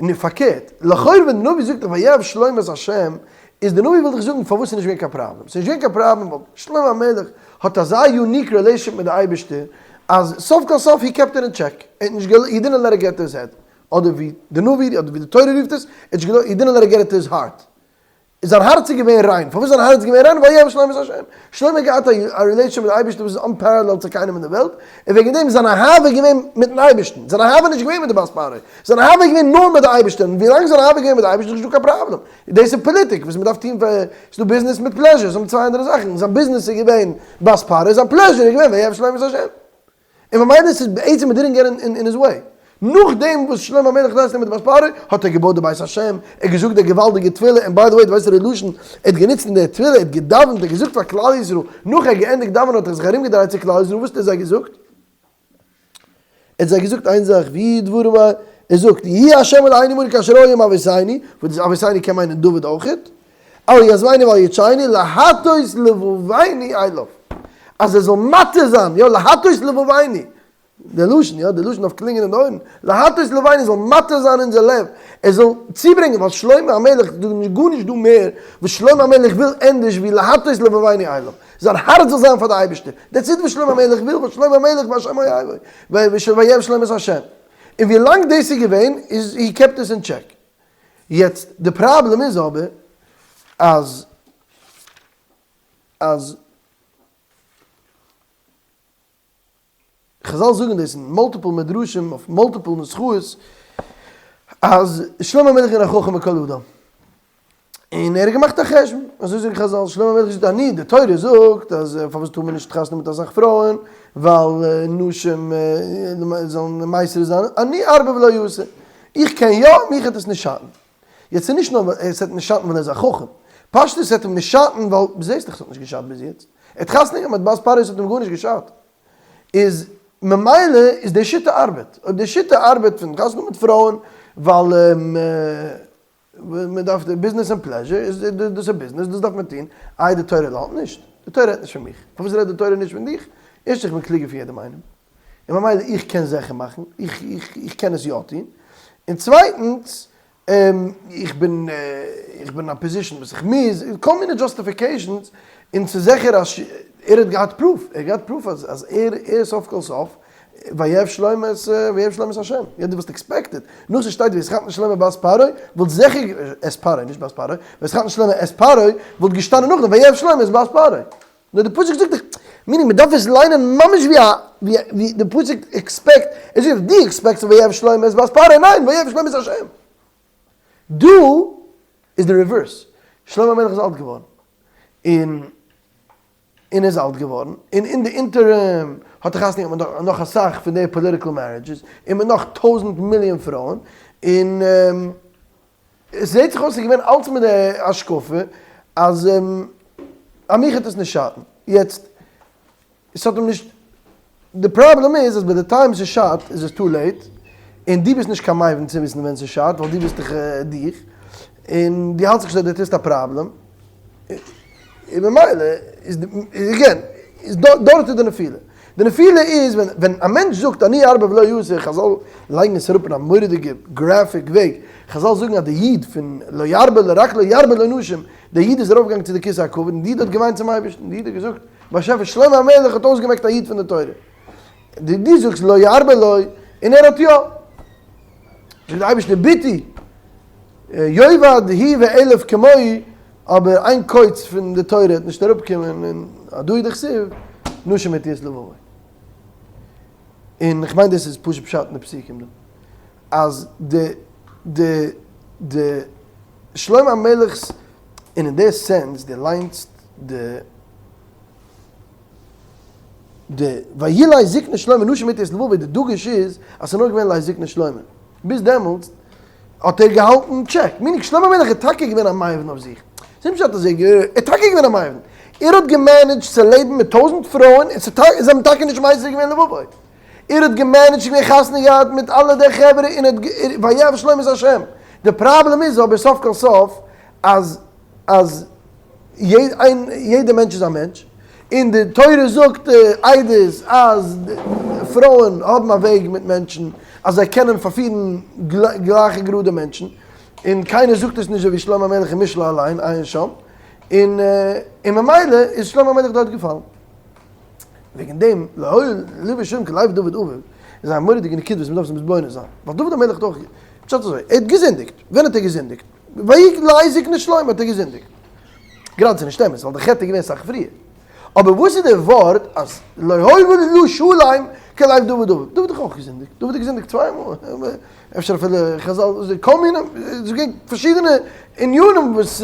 און פארקערט, לכאורה ווען די נביא זאגט דיך ויאהב שלמה את השם, איז די נביא וויל דיך זאגן פארוואס ס'איז נישט געווען קיין פראבלעם. ס'איז נישט געווען קיין פראבלעם ווייל שלמה המלך האט אזא unique relationship מיט די אייבערשטער, אז סוף כל סוף he kept it in check, ער האט נישט געלאזט, he didn't let it get to his head. אדער ווי די נביא אדער ווי די תורה רופט עס, ער האט נישט געלאזט, he didn't let it get to his heart. זיין הארץ איז געווען ריין. פארוואס איז זיין הארץ געווען ריין? ויאהב שלמה את השם. שלמה האט געהאט א relationship מיט די אייבערשטער וואס איז unparalleled צו קיינעם אין די וועלט, און וועגן דעם איז זיין אהבה געווען מיטן אייבערשטן. זיין אהבה איז נישט געווען מיט די בת פרעה. זיין אהבה איז געווען נאר מיט די אייבערשטער, און ווילאנג זיין אהבה איז געווען מיט די אייבערשטער איז נישטא קיין פראבלעם. דאס איז פאליטיק וואס מען דארף טון פאר, ס'איז דא ביזנעס מיט pleasure, ס'זענען צוויי אנדערע זאכן. זיין ביזנעס איז געווען בת פרעה, זיין pleasure איז געווען ויאהב שלמה את השם. און ממילא ס'איז בעצם didn't get in his way. נאכדעם וואס שלמה המלך איז ארויס מיט בת פרעה, האט ער געבויט די בית השם, ער האט געזאגט די געוואלדיגע תפילה, און by the way דו ווייסט די לשון ער האט גענוצט אין די תפילה, ער האט געדאווענט, ער האט געזאגט פאר כלל ישראל, נאך ער האט געענדיגט דאווענען האט ער זיך ארומגעדרייט צו כלל ישראל, וואס האט ער זיי געזאגט? ער האט זיי געזאגט איין זאך, ויהי דברים א, ער זאגט, יהי ה' אלהינו עמנו כאשר היה עם אבותינו, וואס דאס אבותינו קען מיינען דוד אויכעט, אל יעזבנו ואל יטשנו, להטות לבבנו אליו. אז ער זאל מטה זיין, יא, להטות לבבנו, די לשון, יא, די לשון דארף קלינגען אין די אויערן, להטות לבבנו זאל מטה זיין אונזער לב, ער זאל צוברענגען, ווייל שלמה המלך, דא איז גארנישט דא מער וואס שלמה המלך וויל ענדערש ווי להטות לבבנו אליו, זיין הארץ זאל זיין פאר די אייבערשטער, that's it וואס שלמה המלך וויל, ווייל שלמה המלך והשם אוהבו, ויאהב שלמה את השם. און ווי לאנג דאס איז געווען, איז he kept עס אין check. יעצט די פראבלעם איז אבער אז אז חזל זאגן דאס אין multiple מדרשים אויף multiple נוסחאות אז שלמה המלך איז א חכם מכל אדם און ער האט געמאכט א חשבון, אזוי זאגן חזל, שלמה המלך זאגט אני, די תורה זאגט אז פארוואס טאר מען נישט חתונה מיט אסאך פרויען, ווייל נשים זאלן מייסר זיין, אני ארבה ולא אסור, איך קען יא, מיך וועט עס נישט שאטן. יעצט ס'איז נישט נאר ווייל עס וועט נישט שאטן ווייל ער איז א חכם, פשטות עס וועט אים נישט שאטן ווייל זעסט דאך עס האט נישט געשאדט ביז יעצט, ער האט חתונה געהאט מיט בת פרעה עס האט אים גארנישט געשאדט, איז ממילא איז די שיטה ארבעט, אויב די שיטה ארבעט פון חתונה מיט פרויען ווייל מען דארף די ביזנעס און pleasure איז דאס א ביזנעס דאס דארף מען טון, איי די תורה לאזט נישט? די תורה רעדט נישט פון מיך, פארוואס רעדט די תורה נישט פון דיך? ערשט איך בין קלוגער פון יעדעם איינעם, און ממילא איך קען זיכער מאכן, איך איך איך קען עס יא טון, און צווייטנס איך בין איך בין אין א position וואס איך מוז, כל מיני justifications, און ס'איז זיכער אז ער האט געהאט proof, ער האט געהאט proof אז אז ער ער סוף כל סוף ויאהב שלמה את ויאהב שלמה את השם, יא דו וואלסט expected, נאך ס'שטייט ויתחתן שלמה בת פרעה, וואלט זיכער, את פרעה, נישט בת פרעה, ויתחתן שלמה את פרעה, וואלט געשטאנען נאכדעם ויאהב שלמה את בת פרעה. נאר די פסוק זאגט דיך, meaning מ'דארף עס ליינען ממש ווי א, ווי די פסוק expect, ער זאגט דו expect סט ויאהב שלמה את בת פרעה, ניין, ויאהב שלמה את השם. דא איז די reverse, שלמה המלך איז אלט געווארן, און און איז אלט געווארן, און אין די interim האט ער חתונה געהאט מיט נאך אסאך פון די political marriages, און מיט נאך טויזענט מיליאן פרויען, און עס זעט זיך אויס ס'איז געווען אלץ מיט די השקפה אז א מיך וועט עס נישט שאטן, יעצט עס האט אים נישט, די פראבלעם איז אז ביי די time ס'שאדט איז עס too late, און דו ביסט נישט קיין מבין צו וויסן ווען ס'שאדט ווייל דו ביסט דאך דיך, און דו האלטסט זיך נישט אז דו טוסט א פראבלעם, און ממילא איז again איז דארט איז די נפילה. די נפילה איז ווען ווען א מענטש זאגט אני ארבה ולא אסור, חזל לייגן עס אראפ אין א מורא'דיגע graphic וועג, חזל זאגן אז די איד פון לא ירבה לו רק לא ירבה לו נשים, דער איד איז ארויפגעגאנגען צו די כסא הכבוד און די איד האט געוויינט צום אייבערשטן, די איד האט געזאגט, באשעפער שלמה המלך האט אויסגעמעקט א איד פון די תורה, די דו זאגסט לא ירבה לו, און ער האט יא. זאגט די אייבערשטער ביתי יאבד הוא ואלף כמוהו, אבער איין קוץ פון די תורה וועט נישט אראפקומען, און הדא הוא דכתיב, נשים הטו את לבבו. און איך מיין דאס איז פשוט פשט אין די פסוקים דא, אז די די די שלמה המלך'ס, און אין די sense די ליינסט די די ויהי לעת זקנה שלמה נשים הטו את לבבו די דגוש איז אז ס'איז נאר געווען לעת זקנה שלמה ביז דעמאלטס האט ער געהאלטן check meaning שלמה המלך איז טאקע געווען א מבין אויף זיך ס'איז נישט פשט אז ער איז טאקע געווען א מבין ער האט גע managed צו לעבן מיט טויזענט פרויען און זיי האבן טאקע נישט מיסר געווען לבבו ער האט גע managed געווען חתונה געהאט מיט אלע די חברה און האט ויאהב שלמה את השם די פראבלעם איז אבער סוף כל סוף אז אז יעדע מענטש איז א מענטש, און די תורה זאגט עדות אז פרויען האבן א וועג מיט מענטשן אז זיי קענען פארפירן גלייכע גראדע מענטשן, און קיינער זאגט עס נישט אזוי ווי שלמה המלך אין משלי אליין, עיין שם, און ממילא איז שלמה המלך דארט געפאלן. וועגן דעם לא היה לבו שלמה כלב דוד אביו. איז א מורא'דיגע נקודה וואס מ'דארף זיך מתבונן זיין, ווייל דוד המלך האט אויך, פשט אזוי, ער האט געזינדיגט, ווען האט ער געזינדיגט? ויהי לעת זקנה שלמה האט ער געזינדיגט. גראדע ס'איז נישט אמת, ווייל די חטא איז געווען אסאך פריער. אבער וואס איז די ווארט אז לא היה לו שלם כלב דוד אביו? דוד האט דאך אויך געזינדיגט, דוד האט געזינדיגט צוויי מאל, אפשר אפילו חזל, כל מיני, ס'איז געווען פארשידענע ענינים וואס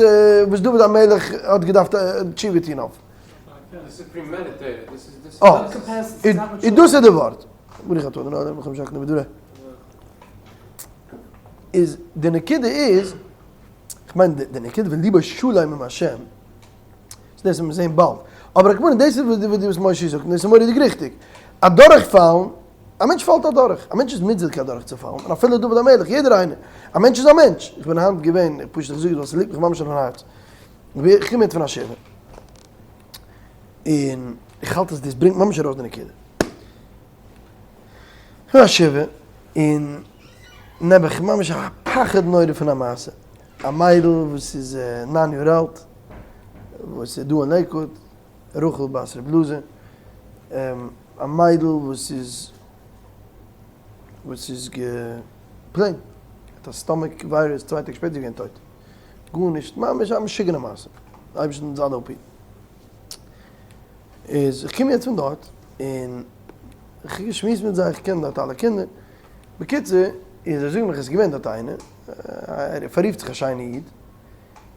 וואס דוד המלך האט געדארפט תשובה טון אויף. אה, און דאס איז די ווארט. ברוך אתה ה' אלוהינו מלך העולם שהכל נהיה בדברו. איז די נקודה איז, כ'מיין די נקודה פון ליבו שלם עם השם, דאס וועט מען זעהן באלד. אבער על כל פנים דאס איז וואס משה זאגט און דאס איז מורא'דיג ריכטיג. אדורכפאלן, א מענטש פאלט אדורך, א מענטש איז מוצדק אדורכצופאלן, און אפילו דוד המלך, יעדער איינער, א מענטש איז א מענטש. איך בין היינט געווען, פשוט איך זאג עס ווייל ס'ליגט מיך ממש אויפן הארץ, איך קום יעצט פון א שבעה, און איך האלט אז דאס ברענגט ממש ארויס די נקודה. איך בין א שבעה, און נעבעך ממש א פחד נורא פון א מעשה. א מיידל וואס איז ניין יאר אלט, וואס איז דא אין לעיקוואד, רחל בת ר' אלעזר, א מיידל וואס איז וואס איז גע plain, האט א stomach virus, צוויי טעג שפעטער איז געווען טויט. גארנישט, ממש א משוגענע מעשה. די אייבערשטער זאל אלע אפהיטן. איז איך קום יעצט פון דארט, און איך האב געשמועסט מיט זיי, איך קען דארט אלע קינדער, בקיצור, איז זיי זאגן מיך עס איז געווען דארט איינער, ער פאררופט זיך א שיינע איד,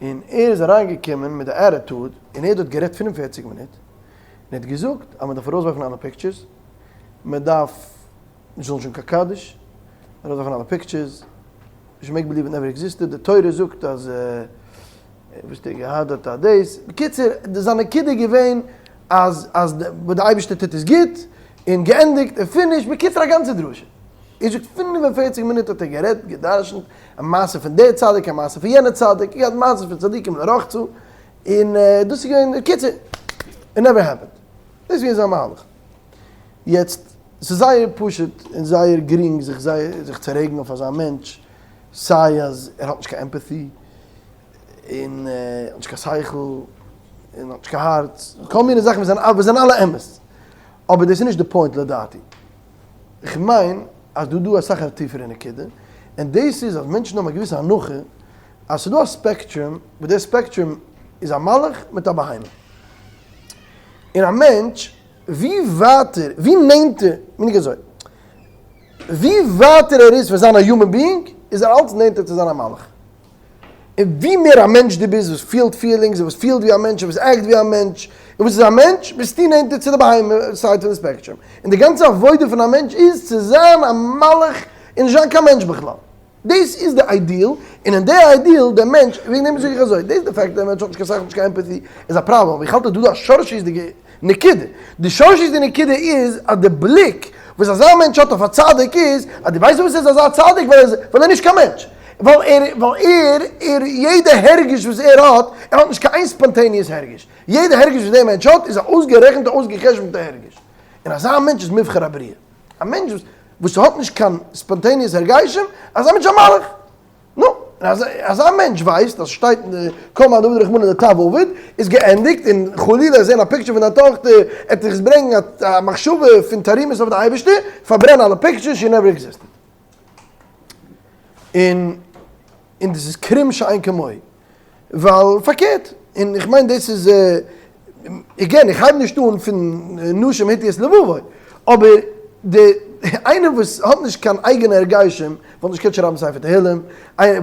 און ער איז אריין געקומען מיט די attitude, און ער האט דארט גערעדט 45 מינוט, און ער האט געזאגט אז מען דארף ארויסווארפן אלע pictures, מען דארף נישט זאגן שוין קיין קדיש, ארויסווארפן אלע pictures, נישט make believe it never existed, די תורה זאגט אז וואס האט ער געהאט דארט א דאס, בקיצור זיין נקודה איז געווען אז אז וואס די אייבערשטער טוט איז גוט, און געענדיגט און finish, בקיצור א גאנצע דרשה. ער זאגט 45 מינוט האט ער גערעדט, גע'דרש'נט, א מעשה פון דער צדיק, א מעשה פון יענער צדיק, געהאט מעשות פון צדיקים לרחצה, און דאס איז געווען, בקיצור, it never happened. דאס איז געווען זיין מהלך. יעצט, ס'איז זייער פשוט און זייער גרינג זיך זייער זיך צו רעגן אויף אזא מענטש, סיי אז ער האט נישט קיין empathy, און ער האט נישט קיין שכל, און האט נישט קיין הארץ, כל מיני זאכן וואס זענען וואס זענען אלע אמת. אבער דאס איז נישט די point לדעתי. איך מיין אז דא דא אסאך א טיפערע נקודה, און דאס איז אז מענטשן האבן א געוויסע הנחה אז ס'איז דא א spectrum, וואס דער spectrum איז א מלאך מיט א בהמה. און א מענטש, ווי ווייטער, ווי נענטער, מיין איך אזוי, ווי ווייטער ער איז פון זיין א human being, איז ער אלץ נענטער צו זיין א מלאך. און ווי מער א מענטש דו ביסט וואס פילט feelings און וואס פילט ווי א מענטש און וואס act ווי א מענטש און וואס איז א מענטש, ביסטו נענטער צו די בהמה side פון די spectrum. און די גאנצע עבודה פון א מענטש איז צו זיין א מלאך און נישט זיין קיין מענטש בכלל. דאס איז די ideal, און אין די ideal דער מענטש, וועגן דעם זאג איך אזוי, דאס די fact אז דער מענטש האט נישט קיין שכל נישט קיין empathy איז א פראבלעם, אבער איך האלט אז דא איז א שורשיות'דיגע נקודה. די שורשיות'דיגע נקודה איז אז די בליק וואס אזא מענטש האט אויף א צדיק איז אז דו ווייסט וואס איז אזא צדיק ווייל ער איז נישט קיין מענטש. ווייל ער, ווייל ער, ער, יעדע הרגש וואס ער האט, ער האט נישט קיין איין spontaneous הרגש. יעדע הרגש וואס דער מענטש האט איז א אויסגערעכנטע אויסגע'חשבונ'טע הרגש. און אזא מענטש איז מובחר הבריאה. א מענטש וואס וואס האט נישט קיין spontaneous הרגשים, אזא מענטש איז א מלאך. נו, און אזא מענטש ווייסט אז שטייט אין כל מה דעביד רחמנא לטב עביד, איז געענדיגט, און חלילה זען א picture פון דיין טאכטער, עט דיך עס ברענגען א מחשבה פון תרעומות אויף די אייבערשטער, פארברען אלע pictures, she never existed. און און דאס איז קרום שאין כמוהו. ווייל פארקערט, און איך מיין דאס איז, again איך הייב נישט אן פון נשים הטו את לבבו, אבער די איינער וואס האט נישט קיין אייגענע הרגשים וואלט נישט געקענט שרייבן ספר תהלים,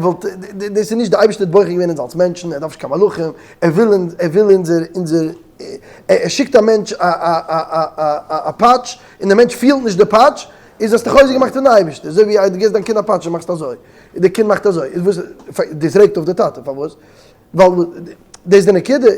וואלט, דאס איז נישט די אייבערשטער האט בוחר געווען אונז אלס מענטשן, ער דארף נישט קיין מלאכים, ער וויל אונז, ער וויל אונזער, אונזער, ער שיקט א מענטש א א א א א פאטש, און דער מענטש פילט נישט די פאטש, איז האסטו חוזק געמאכט פון די אייבערשטער, אזוי ווי דו גיבסט דיין קינד א פאטש און מאכסט אזוי. און די קינד מאכט אזוי, איז וואס, דאס רעגט אויף די טאטע, פארוואס? ווייל דאס איז די נקודה,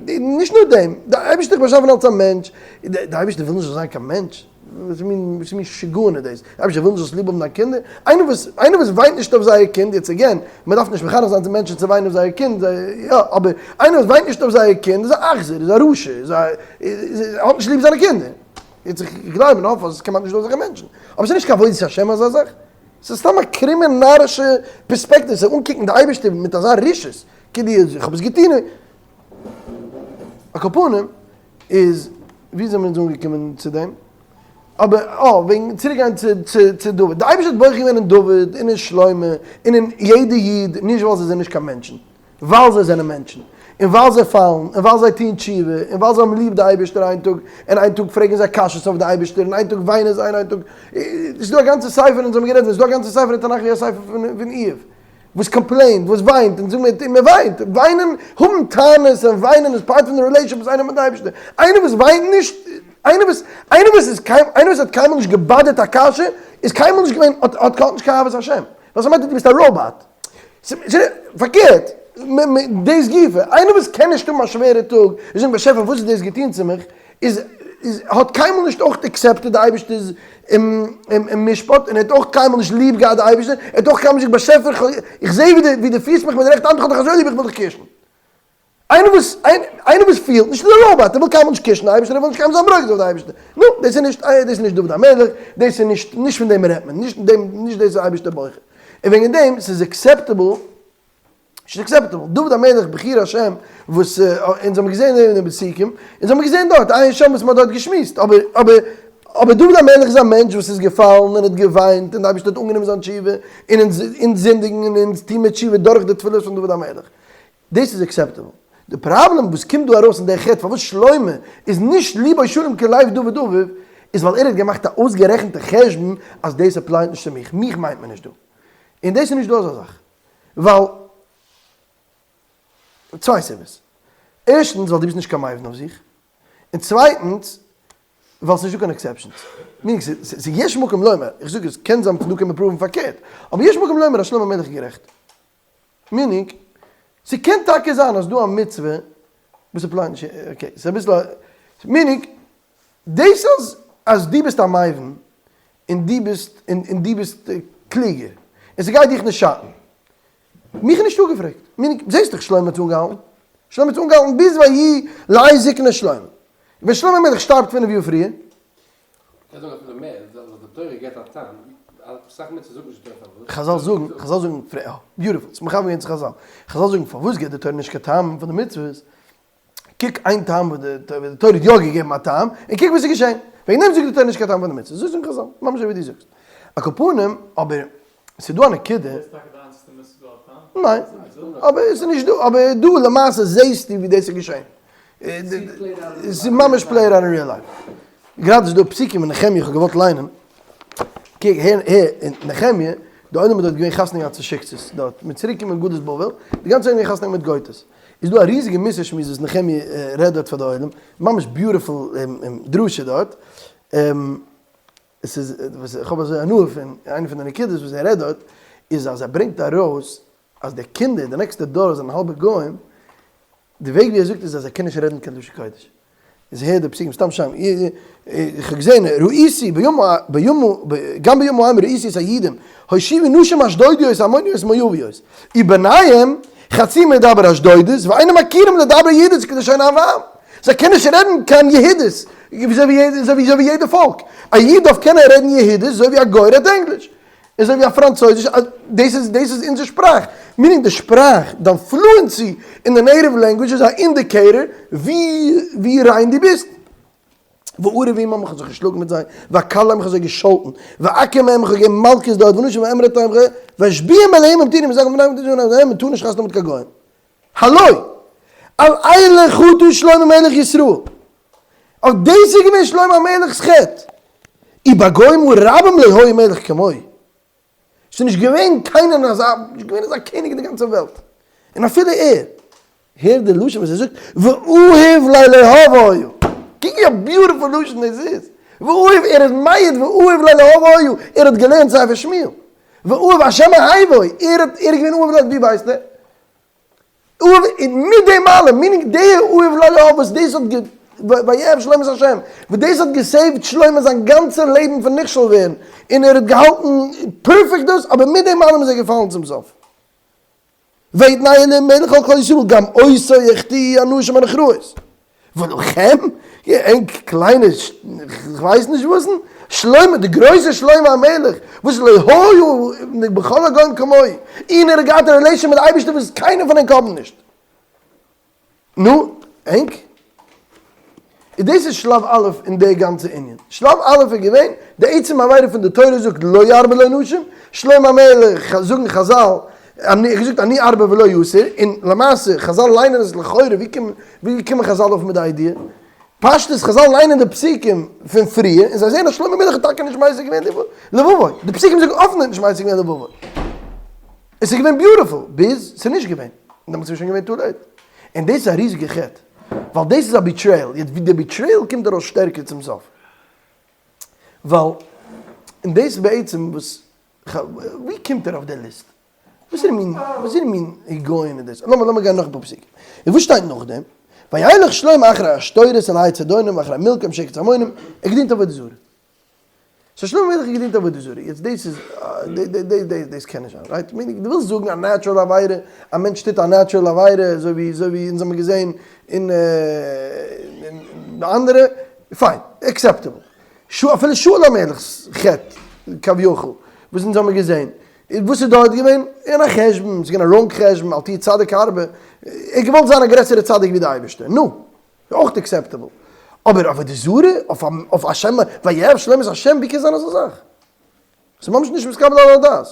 נישט נאר דעם, די אייבערשטער האט באשאפן אלס א מענטש, די אייבערשטער וויל נישט זאלסט זיין קיין מענטש, וואס מין וואס מין שגעון איז דאס, די אייבערשטער וויל נישט זאלסט ליב האבן דיין קינדער, איינער וואס איינער וואס וויינט נישט אויף זייער קינד, יעצט again, מען דארף נישט מחנך זיין צו מענטשן צו וויינען אויף זייער קינד, יא, אבער איינער וואס וויינט נישט אויף זייער קינד איז א אכזר, איז א רשע, איז א, האט נישט ליב זיינע קינדער, יעצט איך גלייב און האף אז עס כמעט נישט דא אזעלכע מענטשן, אבער עס איז נישט קיין עבודת השם אזא זאך. ס'איז סתם א קרומע נארישע פערספעקטיוו צו אנקוקן די אייבערשטער מיט אזא רשעות, כאילו איך האב עס געטון. על כל פנים, איז ווי זעמיר אונז אנגעקומען צו דעם? אבער אה, וועגן צוריק גיין צו צו צו דוד, די אייבערשטער האט בוחר געווען אין דוד און אין שלמה און אין יעדע איד, נישט ווייל זיי זענען נישט קיין מענטשן, ווייל זיי זענען מענטשן, און ווייל זיי פאלן, און ווייל זיי טוען תשובה, און ווייל זיי האבן ליב די אייבערשטער איין טאג, און איין טאג פרעגן זיי קשיות אויף די אייבערשטער, און איין טאג וויינען זיי, און איין טאג, ס'איז דא א גאנצע ספר, אונז האבן גערעדט, ס'איז דא א גאנצע ספר אין תנך ווי א ספר פון איוב. וואס complaint, וואס וויינט, און זאג מיר, מען וויינט, וויינען, האבן טענות און וויינען איז part פון די relationship וואס איינער האט מיט די אייבערשטער, איינער וואס וויינט נישט, איינער וואס, איינער וואס איז קיין, איינער וואס האט קיינמאל נישגע bother ט א קשיא, איז קיינמאל נישט געווען, האט האט האט נישט קיין אהבת השם, וואס מיינט אז דו ביסט א ראבאט? פארקערט, דאס גופא, איינער וואס קען נישט האבן א שווערע טאג, און זאגן באשעפער וואס האסט דאס געטון צו מיך, איז איז האט קיינמאל נישט אויך accepted די אייבערשטער'ס משפט, און ער האט אויך קיינמאל נישט ליב געהאט די אייבערשטער, ער האט אויך קיינמאל נישט געזאגט באשעפער איך זע ווי דו פירסט מיך מיט די רעכטע האנט איך האב דיך אזוי ליב איך וויל דיך קישן. איינער וואס איינער וואס פילט נישט איז א ראבאט, ער וויל קיינמאל נישט קישן די אייבערשטער, ער וויל נישט קיינמאל זיין ברוגז אויף די אייבערשטער. נו, דאס איז נישט דאס איז נישט דוד המלך, דאס איז נישט נישט פון דעם רעדט מען, נישט דעם נישט דאס איז אייבערשטער בוחר. און וועגן דעם ס'איז acceptable נישט acceptable, דוד המלך בחיר השם וואס אונז האבן געזען אין די פסוקים, אונז האבן געזען דארט עיין שם וואס מען האט דארט געשמועסט, אבער אבער אבער דוד המלך איז א מענטש וואס איז געפאלן און האט געוויינט און די אייבערשטער האט אנגענומען זיין תשובה, און אונז אונז זינדיגן און אונז טוהן מיר תשובה דורך די תפילות פון דוד המלך, דאס איז acceptable. די פראבלעם וואס קומט דא ארויס אין דער חטא פארוואס שלמה איז נישט ליבו שלם כלב דוד אביו, איז ווייל ער האט געמאכט א אויסגערעכנטע חשבון אז דאס apply ט נישט צו מיך, מיך מיינט מען נישט דא. און דאס איז נישט דא אזא זאך. ווייל צוויי סיבות, ערשטנס ווייל דו ביסט נישט קיין מבין אויף זיך, און צווייטנס ווייל ס'נישט דא קיין exceptions. meaning ס'איז יש מקום לומר, איך זאג עס קען זיין פון דא קען מען prove ן פארקערט, אבער יש מקום לומר אז שלמה המלך איז גערעכט. meaning, ס'קען טאקע זיין אז דא א מצוה וואס apply ט נישט, okay, ס'איז אביסל א, meaning, דאס אז אז דו ביסט א מבין און דו ביסט און דו ביסט קלוגער און ס'גייט דיך נישט שאטן. מיך איז נישט אפגעפרעגט. זעסט דאך שלמה האט אנגעהאלטן. שלמה האט אנגעהאלטן ביז ויהי לעת זקנה שלמה. ווען שלמה המלך שטארבט פינף יאר פריער. מ'קען זאגן אפילו מער, אז די תורה געבט א טעם, אסאך מצוות זאגט נישט די תורה פארוואס. חזל זאגן, חזל זאגן, אה, beautiful, ס'איז מכוון געווען צו חזל. חזל זאגן פארוואס געבט די תורה נישט קיין טעם פאר די מצוות? קוק איין טעם וואס די תורה האט יא געגעבן א טעם, און קוק וואס איז געשען. וועגן דעם זאגט די תורה נישט קיין טעם פון די מצוה. אזוי זאגן חזל, ממש אזוי ווי דו זאגסט. על כל פנים, אבער ס'איז דא א נקודה. דאס איז טאקע די איינציגסטע מצוה וואס האט א טעם? ניין, אבער עס איז נישט דא, אבער דא למעשה זעהסטו ווי דאס איז געשען. ס'איז ממש played out אין real life. גראדע איז דא פסוקים אין נחמיה, איך האב געוואלט ליינען. קוק, הער, הער, אין נחמיה, די עולם איז דארט געווען חתונה געהאט צו שיקסעס דארט, מ'איז צוריק געקומען גלות בבל, די גאנצע עולם געווען חתונה מיט גויטעס. איז דא א ריזיגע מוסר שמועס וואס נחמיה רעדט דארט פאר די עולם, ממש beautiful דרשה דארט, עס איז וואס איך האב אזוי הנאה פון, איינע פון די נקודות וואס ער רעדט דארט, איז אז ער ברענגט ארויס אז די קינדער, די נעקסטע דור זענען האלבע גוים, די וועג ווי ער זאגט איז אז ער קען נישט רעדן קיין לשון קודש. איז הער די פסוקים סתם שם, איך האב געזען ראיתי ביום ביום גם ביום ההם ראיתי את היהודים הושיבו נשים אשדודיות עמוניות מואביות ובניהם חצי מדבר אשדודית ואינם מכירים לדבר יהודית כלשון עם ועם זיי קענען נישט רעדן קיין יהודית אזוי ווי יעדע פאלק, א איד דארף קענען רעדן יהודית אזוי ווי א גוי רעדט ענגליש. אזוי ווי א פראנצויזיש, דאס איז דאס איז אונזער שפראך, meaning די שפראך, דיין fluency אין די native language איז א indicator ווי ווי ריין דו ביסט. ואריב עמם איך האב זיך געשלאגן מיט זיי, ואקללם איך האב זיי געשאלטן, ואכה מהם איך האב געגעבן מלקות דארט, ונשים ואמרתם ואשביעם אלהים המתינים, מען טאר נישט חתונה האבן מיט קיין גוים. הלא! על אלה חטא שלמה מלך ישראל! אויף דאס איז געווען שלמה המלך'ס חטא! ובגוים הרבים לא היה מלך כמוהו! ס'איז נישט געווען קיינער אזא, נישט געווען אזא קעניג אין די גאנצע וועלט! און אפילו ער, הער די לשון וואס ער זאגט, ואהוב לאלהיו היה! קוק ווי א beautiful לשון דאס איז! ואהוב, ער איז מעיד ואהוב לאלהיו היה! ער האט געלערנט ספר שמואל! ואהוב השם אהבו! ער האט, ער איז געווען אהוב לאלהיו, ווי ווייסט ער? אהוב און מיט דעם אלעם, meaning די אהוב לאלהיו וואס דאס האט גע ויאהב שלמה את השם, וואס דאס האט גע save ט שלמה זיין גאנצע לעבן פון נכשל ווערן, און ער האט געהאלטן פערפעקט דאס, אבער מיט דעם אלעם איז ער געפאלן צום סוף. ויתנהו אלהים מלך על כל ישראל גם אותו החטיאו הנשים הנכריות. ולכם? ענק קליינע כ'ווייס נישט וואסן, שלמה, די גרויסע שלמה המלך, וואס לא היה בכל הגוים כמוהו, און ער האט געהאט א relation מיט די אייבערשטער וואס קיינער פון ענק האבן נישט. נו, ענק? און דאס איז שלב א' אין די גאנצע ענין. שלב א' איז געווען די עצם עבירה פון די תורה זאגט לא ירבה לו נשים, שלמה המלך זאגן חזל, אני האט געזאגט אני ארבה ולא יסור, און למעשה חזל ליינען עס לכאורה, ווי קומען ווי קומען חזל אויף מיט די idea? פשטות חזל ליינען די פסוקים פון פריער און זיי זעען אז שלמה המלך האט טאקע נישט מייסד געווען לבבו, די פסוקים זאגן אפן ער האט נישט מייסד געווען לבבו. עס איז געווען beautiful ביז ס'איז נישט געווען, און דעמאלטס איז שוין געווען too late. און דאס איז א ריזיגע חטא, ווייל דאס איז א betrayal, יעצט ווי די betrayal קומט ארויס שטערקער צום סוף, ווייל, און דאס איז בעצם וואס, ווי קומט ער אויף די ליסט? וואס איז די מין, וואס איז די מין היגיון איז דאס? לאמיר לאמיר גיין נאך אפאר פסוקים. און וואס שטייט נאכדעם? וילך שלמה אחרי עשתורת אלהי צידונים ואחרי מלכם שקץ עמונים, ער געדינט עבודה זרה. so שלמה המלך האט געדינט עבודה זרה, יעצט דאס איז, דאס קען נישט זיין, right? meaning דו ווילסט זאגן א natural עבירה, א מענטש טוט א natural עבירה, אזוי ווי אזוי ווי אונז האבן געזען אין די אנדערע, fine, acceptable. אפילו שאול המלך'ס חטא, כביכול, וואס אונז האבן געזען, וואס איז דארט געווען? אין א חשבון, ס'איז געווען א wrong חשבון, אל תהי צדיק הרבה, ער האט געוואלט זיין א גרעסערע צדיק ווי די אייבערשטער, נו. אויך acceptable. אבער עבודה זרה? אויף השם ויאהב שלמה את השם? ווי קען זיין אזא זאך? ס'איז ממש נישט מתקבל על הדעת.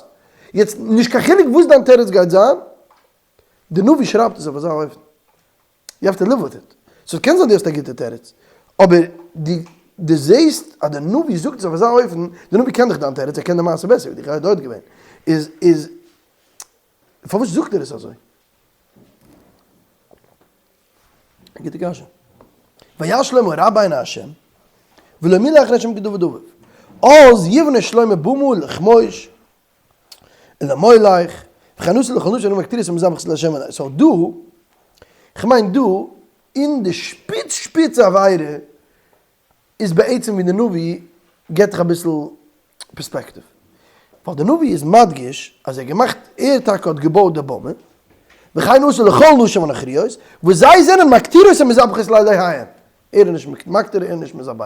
יעצט, נישט קיין חילוק וואס דיין תירוץ גייט זיין, די נביא שרייבט עס אויף אזא אופן. you have to live with it. so קען זיין דו האסט א גוטע תירוץ, אבער דו דו זעסט אז די נביא זאגט עס אויף אזא אופן, די נביא קען דאך דיין תירוץ, ער קען די מעשה בעסער ווי דיך, ער איז דארט געווען. איז איז פארוואס זאגט ער עס אזוי? א גוטע קשיא. ויעש שלמה רע בעיני השם, ולא מילא אחרי השם כדוד אביו. אז יבנה שלמה במה לכמוש ולמולך, וכן עשה לכל נשים מקטירת המזבח להשם עלי. so דא, כ'מיין דא, אין די שפיץ שפיץ עבירה, איז בעצם ווי די נביא געבט דיך אביסל פערספעקטיוו. ווייל די נביא איז מדגיש אז ער האט געמאכט, ער טאקע האט געבויט די במה, וכן עשה לכל נשים הנכריות, וואס זיי זענען מקטירות ומזבחות לאלהיהן. ער איז נישט מקטיר ער איז נישט מזבח.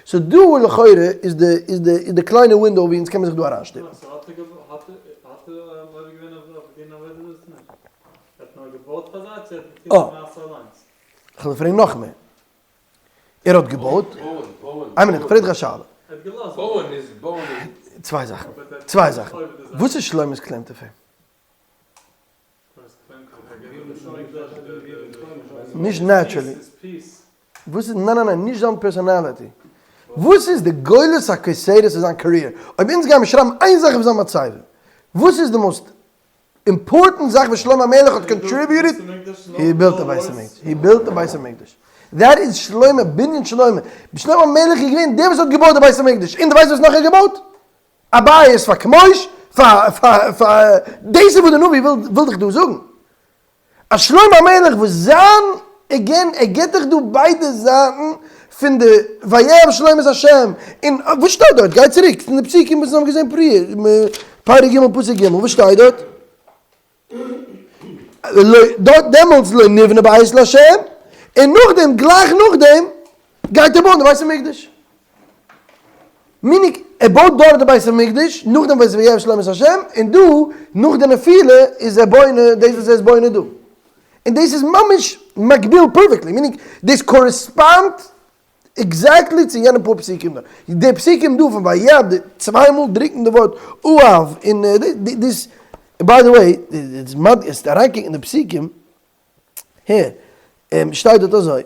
so דא לכאורה איז די איז די איז די קליינע window ווי אונז קען מען זיך דא אריינשטופן. so האט ער האט ער עובר געווען אויף דין עבודה זרה נישט? ער האט נאר געבויט פאר זיי צו ער האט געטון די מעשה אליינס? כ'וועל פרעגן נאכמער. ער האט געבויט, איין מינוט, כ'פרעג דיך א שאלה. צוויי זאכן, צוויי זאכן, וואס איז שלמה'ס claim to fame? נישט naturally. וואס איז, ניין ניין ניין, נישט זיין personality. וואס איז די גולת הכותרת פון זיין career? אויב אונז גיימיר שרייבן איין זאך אויף זיין מצבה, וואס איז די most important זאך וואס שלמה המלך האט contributed, he built א בית המקדש, he built א בית המקדש, that is שלמה, בנין שלמה, שלמה המלך איז געווען דער וואס האט געבויט די בית המקדש, און דו ווייסט וואס נאך ער האט געבויט? א בית פאר כמוש, פאר פאר פאר, דאס איז וואס די נביא וויל וויל דיך דא זאגן, אז שלמה המלך וואס זיין, again, ער גיבט דיך דא ביידע זייטן פון די ויאהב שלמה את השם, און וואס שטייט דארט? גיי צוריק פון די פסוקים וואס אונז האבן געזען פריער, פרק ג' פסוק ג', וואס שטייט דארט? דארט דעמאלטס לא נבנה בית לה', און נאכדעם גלייך נאכדעם גייט ער בויען די בית המקדש. meaning ער בויט דארט די בית המקדש, נאכדעם וואס ויאהב שלמה את השם, און דא נאך די נפילה איז ער בונה דאס וואס ער איז בונה דא. און דאס איז ממש מקביל perfectly, meaning דאס correspond exactly צו יענע פאר פסוקים דא. די פסוקים דא פון ויאהב, די צוויי מאל דרוקן די ווארט אהב, און דאס, by the way, אריינקוקן אין די פסוקים, הער, שטייט דארט אזוי,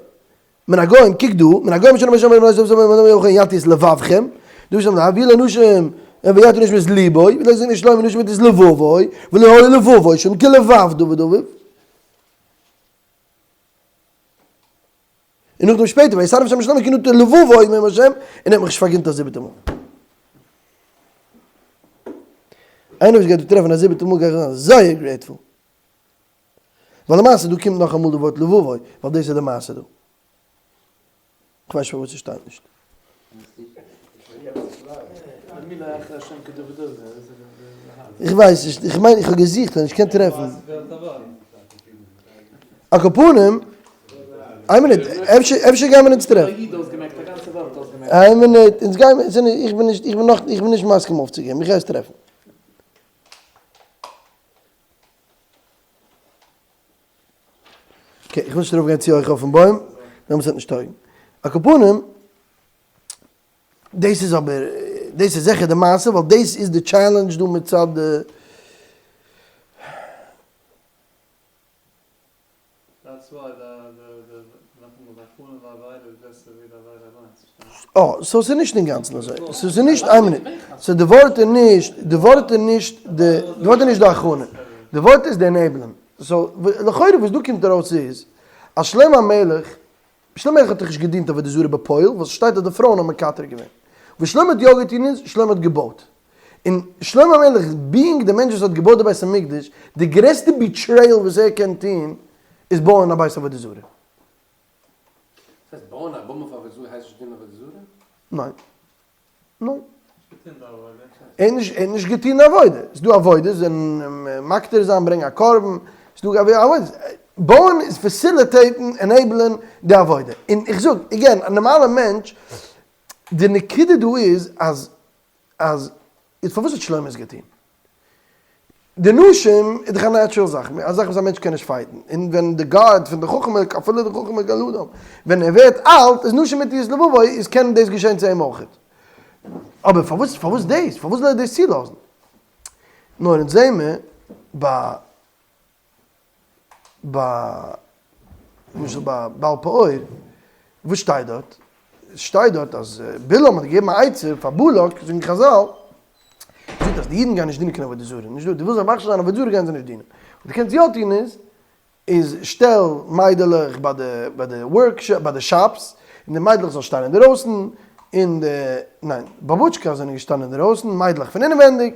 מן הגוים, קוק דא, מן הגוים אשר נאמר שם בני ישראל ובני יענתי את לבבכם, דא שטייט אביא לנשים, ויענתי נשים את ליבו, ולא זקני שלמה נשים את לבבו, ולא היה לבבו שם כלבב דוד אביו. און נאכדעם שפעטער ויסרב שם שלמה כי נטה לבבו מעם השם, און ער האט מיך נישט פארגינט א זיבעטע מאל. איינער וואס גייט דא טרעפן א זיבעטע מאל גיי איך זיין זייער grateful. ווייל למעשה דא קומט נאכאמאל די ווארט לבבו, ווייל דאס איז די מעשה דא. כ'ווייס נישט פארוואס ס'שטייט נישט. איך ווייס נישט, איך מיין איך האב געזוכט און נישט געקענט טרעפן. על כל פנים, איין מינוט, אפשר אפשר גייען מיר אונז טרעפן. איין מינוט, אונז גייען מיר, איך בין נישט, איך בין נאך, איך בין נישט מסכים אויפצוגעבן, איך גיי עס טרעפן. okay, איך וויל נישט ארויפגיין צו הויך אויפן בוים, דעמאלטס וועט נישט טויגן. על כל פנים, דאס איז אבער, דאס איז זיכער די מעשה, ווייל דאס איז די challenge דא מצד די. אה, so ס'איז נישט אינגאנצן אזוי. so ס'איז נישט, איין מינוט. so די ווארט איז נישט, די ווארט איז נישט די, די ווארט איז נישט די הכנה. די ווארט איז די enable ען. so לכאורה וואס דא קומט ארויס איז, אז שלמה המלך, שלמה המלך האט דאך נישט געדינט עבודה זרה בפועל, ווייל ס'שטייט אז די פרויען האבן מקטרג געווען. וואס שלמה האט יא געטון איז, שלמה האט געבויט. און שלמה המלך being די מענטש וואס האט געבויט די בית המקדש, די גרעסטע betrayal וואס ער קען טון איז בויען א בית עבודה זרה. דאס הייסט בויען א במה פאר עבודה זרה הייסט נישט דינען עבודה זרה? ניין. ניין. ער האט נישט, ער האט נישט געטון די עבודה. ס'איז דא עבודות זענען מקטיר זיין, ברענגען א קרבן, ס'איז דא עבודות. בויען איז facilitate ן, enable ען די עבודה. און איך זאג, again, א נארמאלער מענטש, די נקודה דא איז אז אז איז פארוואס האט שלמה עס געטון? די נשים איז דאך א natural זאך, א זאך וואס א מענטש קען נישט fight ן, און ווען די guard פון די חכם, אפילו די חכם מכל אדם, ווען ער ווערט אלט איז נשים מטיות לבבו, איז קען דאס געשען צו אים אויך. אבער פארוואס פארוואס דאס? פארוואס זאל ער דאס צולאזן? נאר אונז זעהן מיר ביי ביי למשל ביי בעל פעור, וואס שטייט דארט? עס שטייט דארט אז בלעם האט געגעבן א עצה פאר בלק, זאגן חזל, זאגט אז די אידן גייען נישט דינען קיין עבודה זרה, נישט דא, דו ווילסט זיי מכשיל זיין עבודה זרה גייען זיי נישט דינען, וואס דו קענסט יא טון איז, איז שטעל מיידלעך ביי די ביי די work ביי די shops, און די מיידלעך זאלן שטיין אינדערויסן, און די, ניין, באבוטשקאס זענען געשטאנען אינדערויסן, מיידלעך פון אינעווענדיג,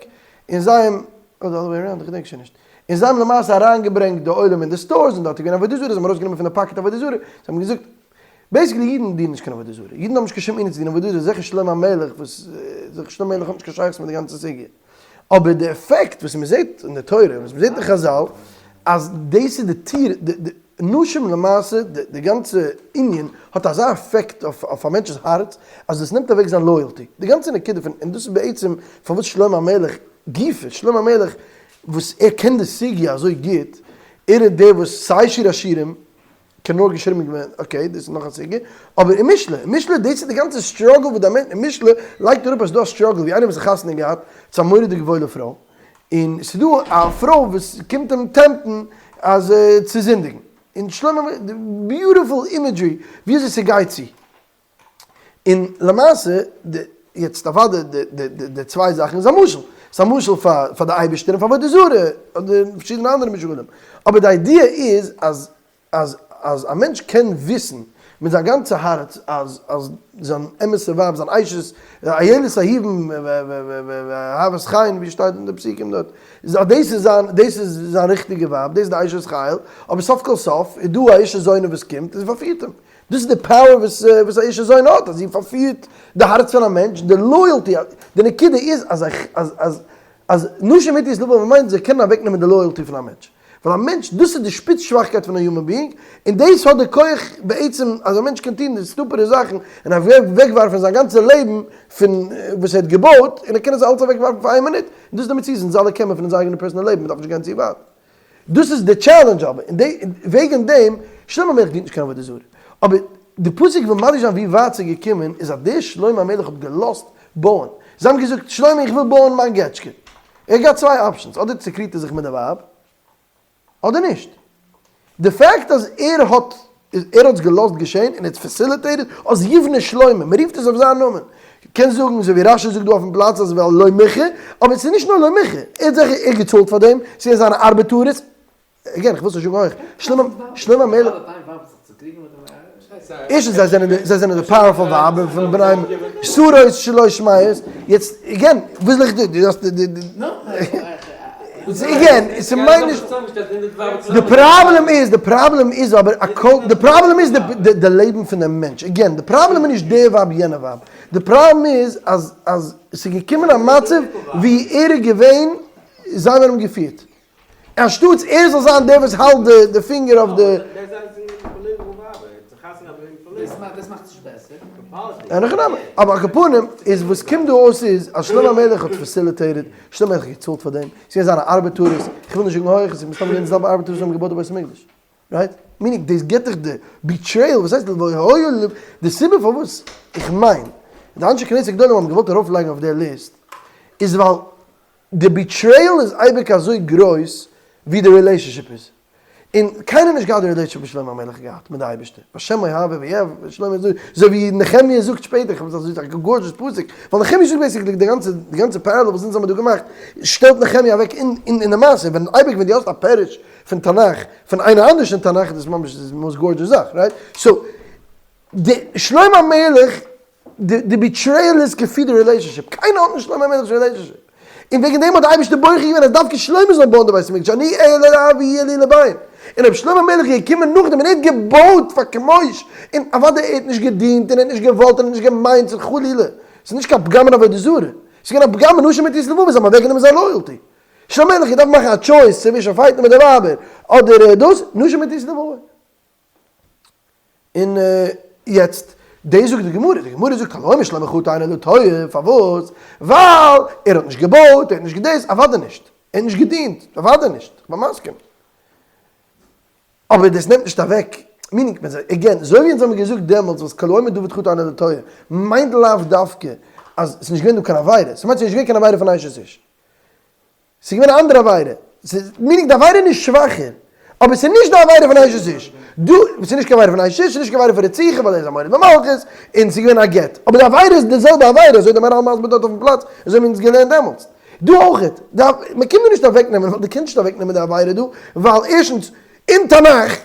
און זיי האבן, אדער other way around, איך געדענק שוין נישט. און זיי האבן למעשה אריינגעברענגט די עולם אין די stores און דארט איז געווען עבודה זרה, זיי האבן ארויסגענומען פון די pocket עבודה זרה, זיי האבן געזאגט, basically אידן דינען נישט קיין עבודה זרה, אידן האבן נישט קיין שום ענין צו דינען עבודה זרה, זיכער שלמה המלך וואס, זיכער שלמה המלך האט נישט קיין שייכות מיט די גאנצע סוגיא. אבער די עפעקט וואס מען זעט אין די תורה, וואס מען זעט אין חזל, אז דאס איז די טיר, די נשים למעשה, די גאנצע ענין האט אזא עפעקט אויף א מענטש'ס הארץ, אז דאס נעמט אוועק זיין loyalty. די גאנצע נקודה פון, און דאס איז בעצם פארוואס שלמה המלך גופא, שלמה המלך וואס ער קען די סוגיא אזוי גוט, ער איז דער וואס סיי שיר השירים קען נאר געשריבן געווען, okay דאס איז נאך א סוגיא, אבער אין משלי, אין משלי דאס איז די גאנצע struggle וואס די מענטש, אין משלי לייגט אראפ אז ס'דא א struggle ווי איינער וואס האט חתונה געהאט צו א מורא'דיגע וואוילע פרוי, און ס'דא א פרוי וואס קומט אים tempt ן אז צו זינדיגן, און שלמה, beautiful imagery ווי אזוי ס'גייט צו. און למעשה, די, יעצט אוודאי די, די, די, די צוויי זאכן איז א משל. ס'איז א משל פאר, פאר די אייבערשטער און פאר עבודה זרה, אדער פארשידענע אנדערע משלים. אבער די idea איז אז, אז, אז א מענטש קען וויסן מיט זיין גאנצע הארץ אז, אז זיין אמת'ע ווייב, זיין אשת, איילת אהובים ואהבת חן, ווי שטייט אין די פסוקים דארט, אז דאס איז זיין, דאס איז זיין ריכטיגע ווייב, דאס איז די אשת חיל, אבער סוף כל סוף איז דא א אישה זונה וואס קומט און זי פארפירט אים. דאס איז די power וואס וואס א אישה זונה האט, אז זי פארפירט די הארץ פון א מענטש, די loyalty, די נקודה איז אז אז אז אז נשים מטיות לבבן מיינט זיי קענען אוועק נעמען די loyalty פון א מענטש, ווייל א מענטש, דאס איז די שפיץ שוואכקייט פון א human being, און דאס האט די כח בעצם אז א מענטש קען טון די stupid ע זאכן און אוועק ווארפן זיין גאנצע לעבן פון וואס ער האט געבויט, און ער קען עס אלץ אוועק ווארפן פאר איין מינוט, און דאס איז די מציאות, אונז אלע קען מען פון אונזער אייגענע personal לעבן, מען דארף נישט גיין צו ווייט. דאס איז די challenge אבער, און די, וועגן דעם, שלמה המלך דינט נישט קיין עבודה זרה. אבער די פסוק וויל מדגיש זיין ווי ווייט ס'איז געקומען, איז אז דער שלמה המלך האט געלאזט בויען. זיי האבן געזאגט, שלמה איך וויל בויען מיין געטשקע. ער האט געהאט צוויי options, אדער צוקריגט ער זיך מיט די ווייב, אדער נישט. די fact אז ער האט ער האט עס געלאזט געשען און ער האט facilitated אז יבנה שלמה, מען רופט עס אויף זיין נאמען, קענסט זאגן אזוי ווי רשי זאגט דא אויפן פלאץ אז ווייל לא מיחה, אבער עס איז נישט נאר לא מיחה, ער האט זיכער ער געצאלט פאר דעם, ס'איז זיינע ארבעטארעס, again איך וויל עס נישט זאגן הויך, שלמה שלמה המלך. ערשטנס זיי זענען די זיי זענען די powerful ווייבער פון בני שרות שלוש מאות, יעצט again וואס זאל איך דיר דו האסט די again ס'מיינט נישט די פראבלעם איז די פראבלעם איז אבער א קול די פראבלעם איז די די לעבן פון דעם מענטש again די פראבלעם איז נישט די ווייב יענע ווייב די פראבלעם איז אז אז ס'איז געקומען א מצב ווי ער איז געווען זיי האבן אים געפירט אנשטאטס ער זאל זיין דער וואס האלט די די פינגער אויף די. אין הכי נמי, אבער על כל פנים איז וואס קומט דא אויס איז אז שלמה המלך האט facilitated, שלמה המלך האט געצאלט פאר דעם, ס'איז געווען זיינע ארבעטארעס, איך וויל נישט זאגן הויך, עס איז מסתמא געווען די זעלבע ארבעטארעס וואס האבן געבויט די בית המקדש. Right? Meaning דאס גיבט דיך די betrayal, וואס הייסט והיה ל, די סיבה פארוואס איך מיין די אנשי כנסת הגדולה האבן געוואלט ארויף לייגן אויף די ליסט איז ווייל די betrayal איז אייביג אזוי גרויס ווי די relationship איז, און קיינער האט נישט געהאט די relationship וואס שלמה המלך האט געהאט מיט די אייבערשטער, והשם אוהבו ויאהב שלמה אזוי ווי נחמיה זאגט שפעטער, איך האב עס אזוי א gorgeous פסוק, ווייל נחמיה זאגט basically די גאנצע די גאנצע parallel וואס אונז האבן דא געמאכט שטעלט נחמיה אוועק אין אין די מעשה, ווען אייביג ווען דו האסט א פירוש פון תנך פון איינער אנדערש אין תנך איז דאס ממש די most gorgeous זאך, right? So די שלמה המלך די די betrayal איז כפי די relationship, קיינער האט נישט שלמה המלך'ס relationship, און וועגן דעם האט די אייבערשטער בוחר געווען אז דווקא שלמה זאל בויען די בית המקדש, אני אהיה לאב ויהיה לי לבן, און אויב שלמה המלך איז געקומען נאכדעם און ער האט געבויט פאר כמוש, און אוודאי ער האט נישט געדינט און ער האט נישט געוואלט און ער האט נישט געמיינט, ס'איז חלילה, ס'איז נישט קיין פגם אין עבודה זרה, ס'איז געווען א פגם אין נשים מטות לבבות, זיי האבן אוועקגענומען זיין loyalty. שלמה המלך געדארפט מאכן א choice צווישן fight ן מיט די ווייבער אדער דאס, נשים מטות לבבות. און יעצט, דאס זאגט די גמרא, די גמרא זאגט כל האומר שלמה חטא אינו אלא טועה, פארוואס? ווייל ער האט נישט געבויט, ער האט נישט געדאס, אוודאי נישט, ער האט נישט געדינט, אוודאי נישט, איך בין מסכים. אבער דאס נעמט נישט אוועק, meaning, again, אזוי ווי אונז האבן געזאגט דעמאלטס וואס כל האומר דוד חטא אינו אלא טועה, מיינט לאו דווקא אז ס'איז נישט געווען דא קיין עבירה, ס'מיינט ס'איז נישט געווען קיין עבירה פון אשת איש. ס'איז געווען א אנדערע עבירה. ס'איז, meaning די עבירה איז נישט שוואכער. אבער ס'איז נישט די עבירה פון אשת איש. דא, ס'איז נישט קיין עבירה פון אשת איש, ס'איז נישט קיין עבירה פון רציחה ווייל ער איז א מורד במלכות, און ס'איז געווען א גט. אבער די עבירה איז די זעלבע עבירה, אזוי האט די מהר"ל מסביר דארט אויפן פלאץ, אזוי האבן אונז געלערנט דעמאלטס. דא אויכעט, די, מ'קען דא נישט אוועקנעמען, ווייל דו קענסט נישט אוועקנעמען די עבירה דא, ווייל ערשטנס, אין תנך,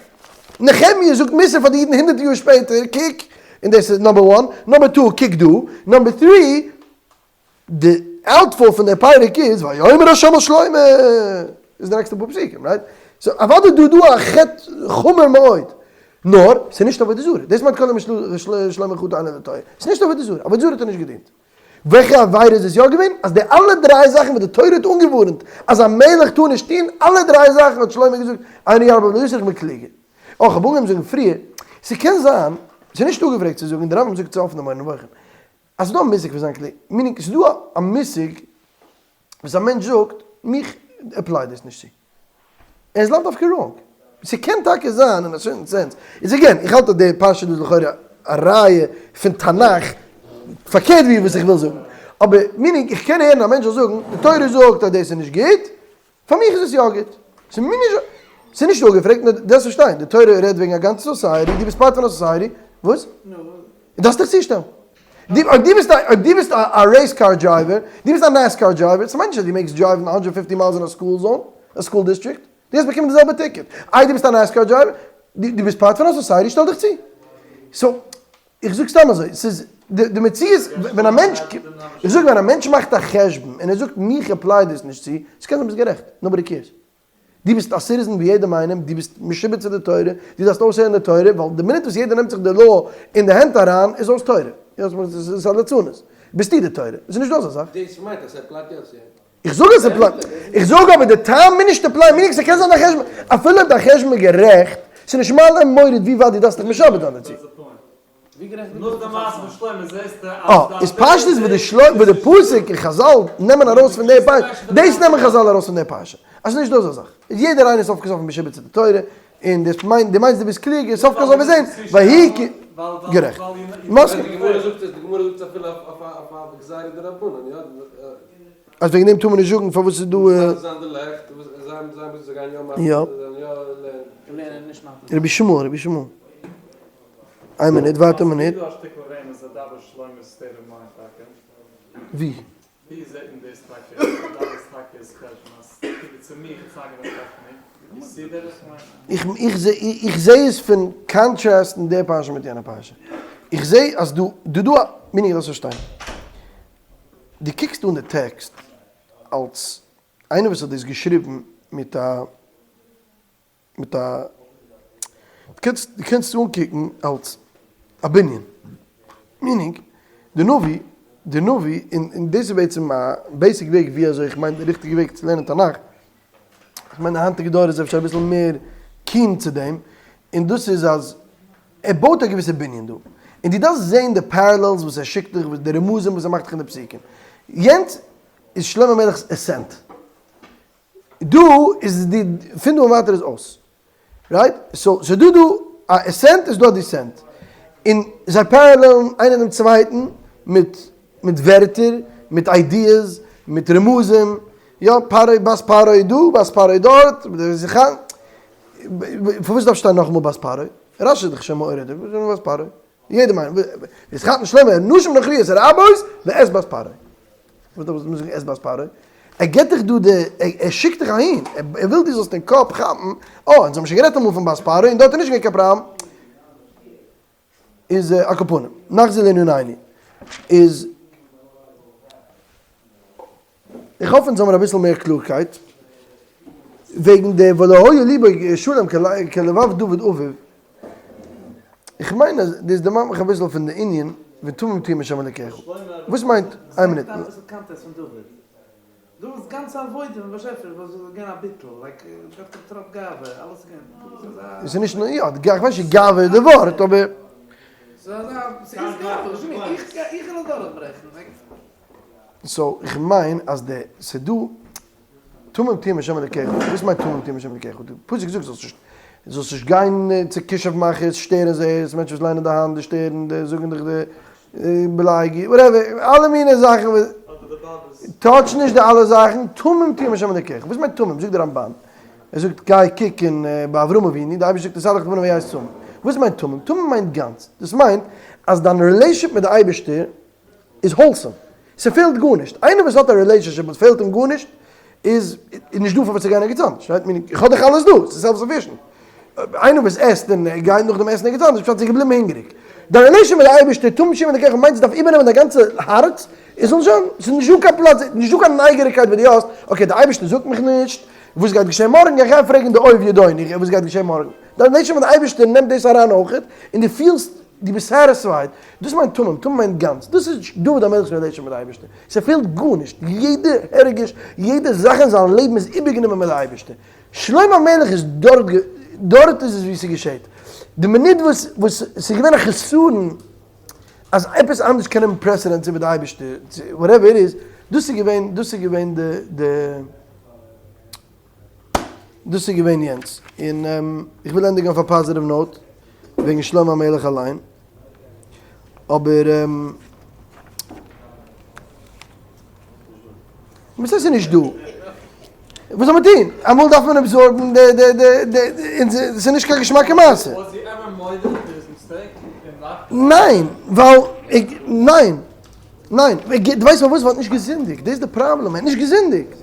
נחמיה זאגט מוסר פאר די אידן הונדערטער יאר שפעטער, קוק, און דאס איז number one, number two, קוק דא, number three, די outfall פון די פרק איז ויאמר ה' אל שלמה איז די נעקסטע פאר פסוקים right? So אוודאי דא דא א חטא חמור מאוד נאר ס'איז נישט עבודה זרה דאס מיינט כל האומר שלמה חטא אינו אלא טועה ס'איז נישט עבודה זרה עבודה זרה האט ער נישט געדינט וועלכע עבירה איז עס יא געווען אז די אלע דריי זאכן וואס די תורה האט אנגעווארענט אז א מלך טאר נישט טון אלע דריי זאכן האט שלמה געזאגט אינו ירבה ולא יסור איך בין קלוגער אויך האב אנגעהויבן זאגן פריער ס'קען זיין ס'איז נישט אפגעפרעגט צו זאגן די רמב"ם זאגט עס אפן אין מורה נבוכים אז ס'איז דא א מושג פון זיין קלוג, meaning ס'איז דא א מושג וואס א מענטש זאגט, מיך apply דאס נישט צו. ער איז לאו דווקא wrong. ס'קען טאקע זיין אין א certain sense. איז again, איך האלט אז די פרשה דא איז לכאורה א ראיה פון תנך, פארקערט ווי וואס איך וויל זאגן. אבער meaning איך קען הערן א מענטש זאל זאגן, די תורה זאגט אז דאס איז נישט גוט, פאר מיך איז עס יא גוט. ס'איז מיר נישט, ס'איז נישט אפגעפרעגט, נאר דו דארפסט פארשטיין, די תורה רעדט וועגן א גאנצע society, דו ביסט part פון א society, וואס? דו דארפסט דיך צושטעלן. דו, אויב דו ביסט א, אויב דו ביסט א race car driver, דו ביסט א NASCAR driver, ס'מיינט נישט אז דו מעגסט drive ן 150 miles אין א school zone, א school district, דו האסט באקומען די זעלבע ticket. איי דו ביסט א NASCAR driver, דו ביסט part פון א society, שטעל דיך צו. So, איך זאג סתם אזוי, ס'איז די מציאות ווען א מענטש, איך זאג ווען א מענטש מאכט א חשבון און ער זאגט מיך apply דאס נישט צו, ס'קען זיין ביסט גערעכט, nobody cares. דו ביסט א citizen ווי יעדעם איינעם, דו ביסט משועבד צו די תורה, דו דארפסט אויסהערן די תורה, ווייל די מינוט וואס יעדער נעמט זיך די law אין די הענט אריין איז אויס תורה. ס'איז א ליצנות. ביסטו די תורה. ס'איז נישט דא אזא זאך. דאס מיינט אז ס' apply ט יא צו אים. איך זאג אז ס' apply ט, איך זאג אבער די טעם מוז נישט apply ען, meaning ס'קען זיין דיין חשבון, אפילו אויב דיין חשבון איז גערעכט, ס'איז נישט מעלה און מוריד ווי ווייט דו דארפסט דיך משעבד זיין דערצו. אה, איז פשטות וואס די שלא וואס די פסוק און חזל נעמען ארויס פון די פרשה, דאס נעמען חזל ארויס פון די פרשה, אז ס'איז נישט דא אזא זאך, איז יעדער איינער סוף כל סוף משועבד צו די תורה, און דאס מיינט, דו מיינסט דו ביסט קלוג, און סוף כל סוף וועסט זען, ויהי כי, גערעכט. מסכים. די גמרא זאגט עס, די גמרא זאגט עס אפילו אויף אויף א גזירה דרבנן, יא? אז וועגן דעם טאר מען נישט זאגן פארוואס איז דא. יא. רבי שמואל, רבי שמואל. איין מינוט, ווארט א מינוט. ווי? איך זע עס פון contrast ן די פרשה מיט יענע פרשה. איך זע אז דא דא דא meaning איך דארף פארשטיין. דו קוקסט אן די טעקסט אלס איינער וואס האט דאס געשריבן מיט א מיט א דו קענסט דו קענסט עס אנקוקן אלס א בנין. Meaning, די נביא, די נביא, און און דאס איז בעצם א basic וועג ווי אזוי איך מיין די ריכטיגע וועג צו לערנען תנך, איך מיין די היינטיגע דור איז אפשר אביסל מער keen צו דעם, און דאס איז אז ער בויט א געוויסע בנין דא, און דו דארפסט זען די parallels וואס ער שיקט דיך, די רמזים וואס ער מאכט דיך אין די פסוקים. יענץ איז שלמה המלך'ס ascent. דא איז די, פון דא און ווייטער איז אויס. Right? So ס'איז דא דא א ascent איז דא א descent. און זיי parallel ן איינער דעם צווייטן מיט מיט ווערטער, מיט ideas, מיט רמזים, יא, פרעה בת פרעה דא, בת פרעה דארט, פארוואס דארף שטיין נאכאמאל בת פרעה? רשי איז דאך שוין מעורר דא, וואס איז בת פרעה? יעדער מיינט, ויתחתן שלמה נשים נכריות רבות ואת בת פרעה. וואס דארף מען זאגן את בת פרעה? ער געבט דיך דא די, ער שיקט דיך אהין, ער וויל דו זאלסט אין קאפ כאפן, אה, אונז האבן שוין גערעדט אמאל פון בת פרעה און דארט איז נישט געווען קיין פראבלעם. איז על כל פנים, נחזור לענינינו, איז איך האף אונז האבן אביסל מער קלארקייט וועגן די ולא היה ליבו שלם כלבב דוד אביו, איך מיין אז דאס דערמאנט מיך אביסל פון די ענין פון תמים תהיה עם השם אלוקיך, וואס מיינט, איין מינוט. דוד'ס גאנצע עבודה מיטן באשעפער איז געווען א ביטול, like געהאט קיין טראפ גאווה, אלעס איז געווען אזא. עס איז נישט נאר יא, איך ווייס נישט גאווה איז די ווארט אבער. ס'איז אזא, ס'איז גאווה, וואס מיינט איך איך וויל אדורכברעכן, like. So איך מיין אז די, ס'איז דא, תמים תהיה עם השם אלקיך, וואס מיינט תמים תהיה עם השם אלקיך? די פסוק זאגט זאלסט נישט, זאלסט נישט גיין צו כישוף מאכערס, שטערן זעערס, מענטשן וואס ליינען די האנט, די שטערן, די זאגן דיך די בלייגי, whatever, אלע מיני זאכן וואס, touch נישט די אלע זאכן, תמים תהיה עם השם אלקיך, וואס מיינט תמים? זאגט די רמבן, ער זאגט גיי קוק אין ביי אברהם אבינו, די אייבערשטער זאגט התהלך לפני והיה תמים, וואס מיינט תמים? תמים מיינט גאנץ, דאס מיינט אז דיין relationship מיט די אייבערשטער איז wholesome, ס'פעלט גארנישט, איינער וואס האט א relationship וואס פעלט אים גארנישט איז נישט דא פארוואס צו גיין ערגעץ אנדערש, right? Meaning איך האב דאך אלעס דא, ס'איז self sufficient. איינער וואס עסט און גייט נאך דעם עסן ערגעץ אנדערש פשט איז געבליבן הונגעריג. דיין relation מיט די אייבערשטער, תמים תהיה עם אלקיך מיינט ס'דארף איבערנעמען דיין גאנצע הארץ, עס זאל זיין, ס'איז נישט דא קיין פלאץ, נישט דא קיין נייגעריגקייט וואס דו האסט, okay די אייבערשטער זאגט מיך נישט וואס גייט געשען מארגן, איך גיי פרעגן די אוב ידעוני וואס גייט געשען מארגן. דיין relation מיט די אייבערשטער נעמט דאס אריין אויכעט, און דו פילסט דו ביסט satisfied, דאס מיינט תמים, תמים מיינט גאנץ, דאס איז דוד המלך'ס relation מיט די אייבערשטער, ס'פעלט גארנישט, יעדע הרגש, יעדע זאך אין זיין לעבן איז איבערגענומען מיט די אייבערשטער, שלמה המלך איז דארט, דארט איז עס ווי ס'געשעט, די מינוט וואס וואס ס'איז געווען א חסרון אז עפעס אנדערש קען האבן precedence איבער די אייבערשטער, whatever it is, דאס איז געווען, דאס איז געווען די די. דאס איז געווען יענץ. און איך וויל ענדיגן אויף א positive note וועגן שלמה המלך אליין. אבער וואס הייסט ס'איז נישט דא? וואס זאל מען טון? אמאל דארף מען absorb ן די די די די און ס'איז נישט קיין געשמאקע מעשה. ניין, ווייל ניין, ניין, דו ווייסט פארוואס? ווייל ער האט נישט געזינדיגט, דאס איז די פראבלעם, ער האט נישט געזינדיגט.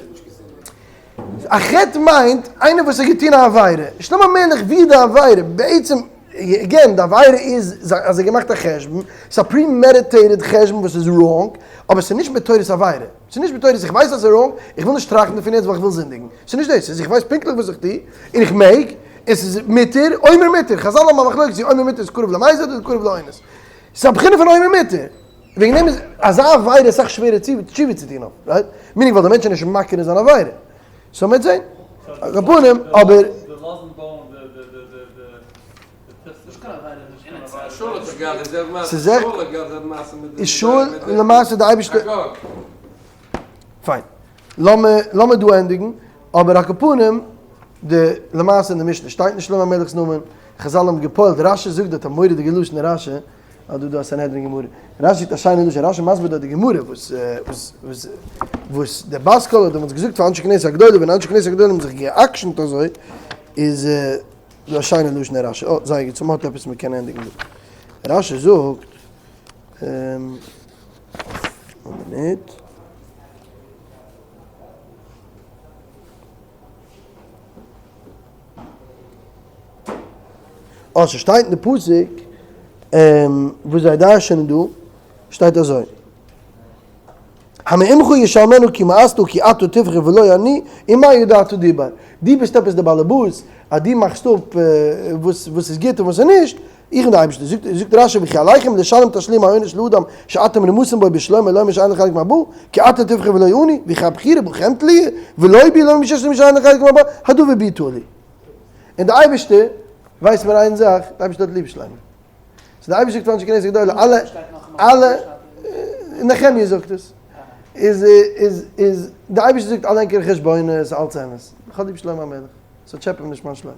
א חטא מיינט איינער וואס האט געטון א עבירה. שלמה המלך ווי די עבירה? בעצם, again, די עבירה איז אז ער האט געמאכט א חשבון, ס'איז א premeditated חשבון וואס איז wrong, אבער ס'איז נישט בתורת עבירה. ס'איז נישט בתורת איך ווייס אז ס'איז wrong, איך וויל נישט טראכטן דערפון יעצט ווייל איך וויל זינדיגן. ס'איז נישט דאס, ס'איז איך ווייס פונקטליך וואס איך טו, און איך מעג, און ס'איז מותר, אומר מותר. חזל האבן א מחלוקת צו אומר מותר איז קרוב למזיד אדער קרוב לאונס. ס'איז א בחינה פון אומר מותר. וועגן דעם איז אזא עבירה אסאך שווערער תשובה צו טון אויף, right? Meaning ווייל דער מענטש איז נישט מכיר אין זיין עבירה. So מ'וועט זען. על כל פנים, אבער. ס'איז איז שאול למעשה די אייבערשטער. פיין. לאמיר דא ענדיגן. אבער על כל פנים, די למעשה אין די משנה שטייט נישט שלמה המלך'ס נאמען. חזל האבן גע'פועל'ט. רשי זאגט דארט א מורא'דיגע לשון אין רשי. אה דא דא א סנהדרין גמרא. רשי האט א שיינע לשון, רשי מסביר דארט די גמרא וואס וואס וואס וואס דער בת קול האט דעמאלטס געזאגט פאר אנשי כנסת הגדולה ווען אנשי כנסת הגדולה האבן זיך גע'עקשנ'ט אזוי איז דא א שיינע לשון אין רשי, אה זייער גוט so מ'האט עפעס מ'קען ענדיגן דא. רשי זאגט, א מינוט. אה, ס'שטייט אין די פסוק, וואס זיי דרש'ענען דא, שטייט אזוי, המעמך ישלמנו כי מאסתו כי אתה תבחר ולא אני, ומה ידעת דיבר. דו ביסט עפעס דער באלעבאס, אז דו מאכסט אפ וואס איז גוט און וואס איז נישט, איך און די אייבערשטער. זאגט זאגט רשי וכי עליכם לשלם תשלום העונש לאדם שאתם רמסים בו בשלמה לאומר שאין לו חלק מהבא, כי אתה תבחר ולא אני, וכי הבחירה בכם תלויה, ולא בי לאומר שיש למי שאין לו חלק מהבא, הדבר בי תלוי. און די אייבערשטער ווייסט מיר איין זאך, די אייבערשטער האט ליב שלמה. So די אייבערשטער זאגט פאר אנשי כנסת הגדולה, אלע, אלע, נחמיה זאגט עס, איז, איז, איז, די אייבערשטער זאגט אלע ענקערע חשבונות, אלץ אמת, איך האב ליב שלמה המלך, so טשעפע מיר נישט מיין שלמה.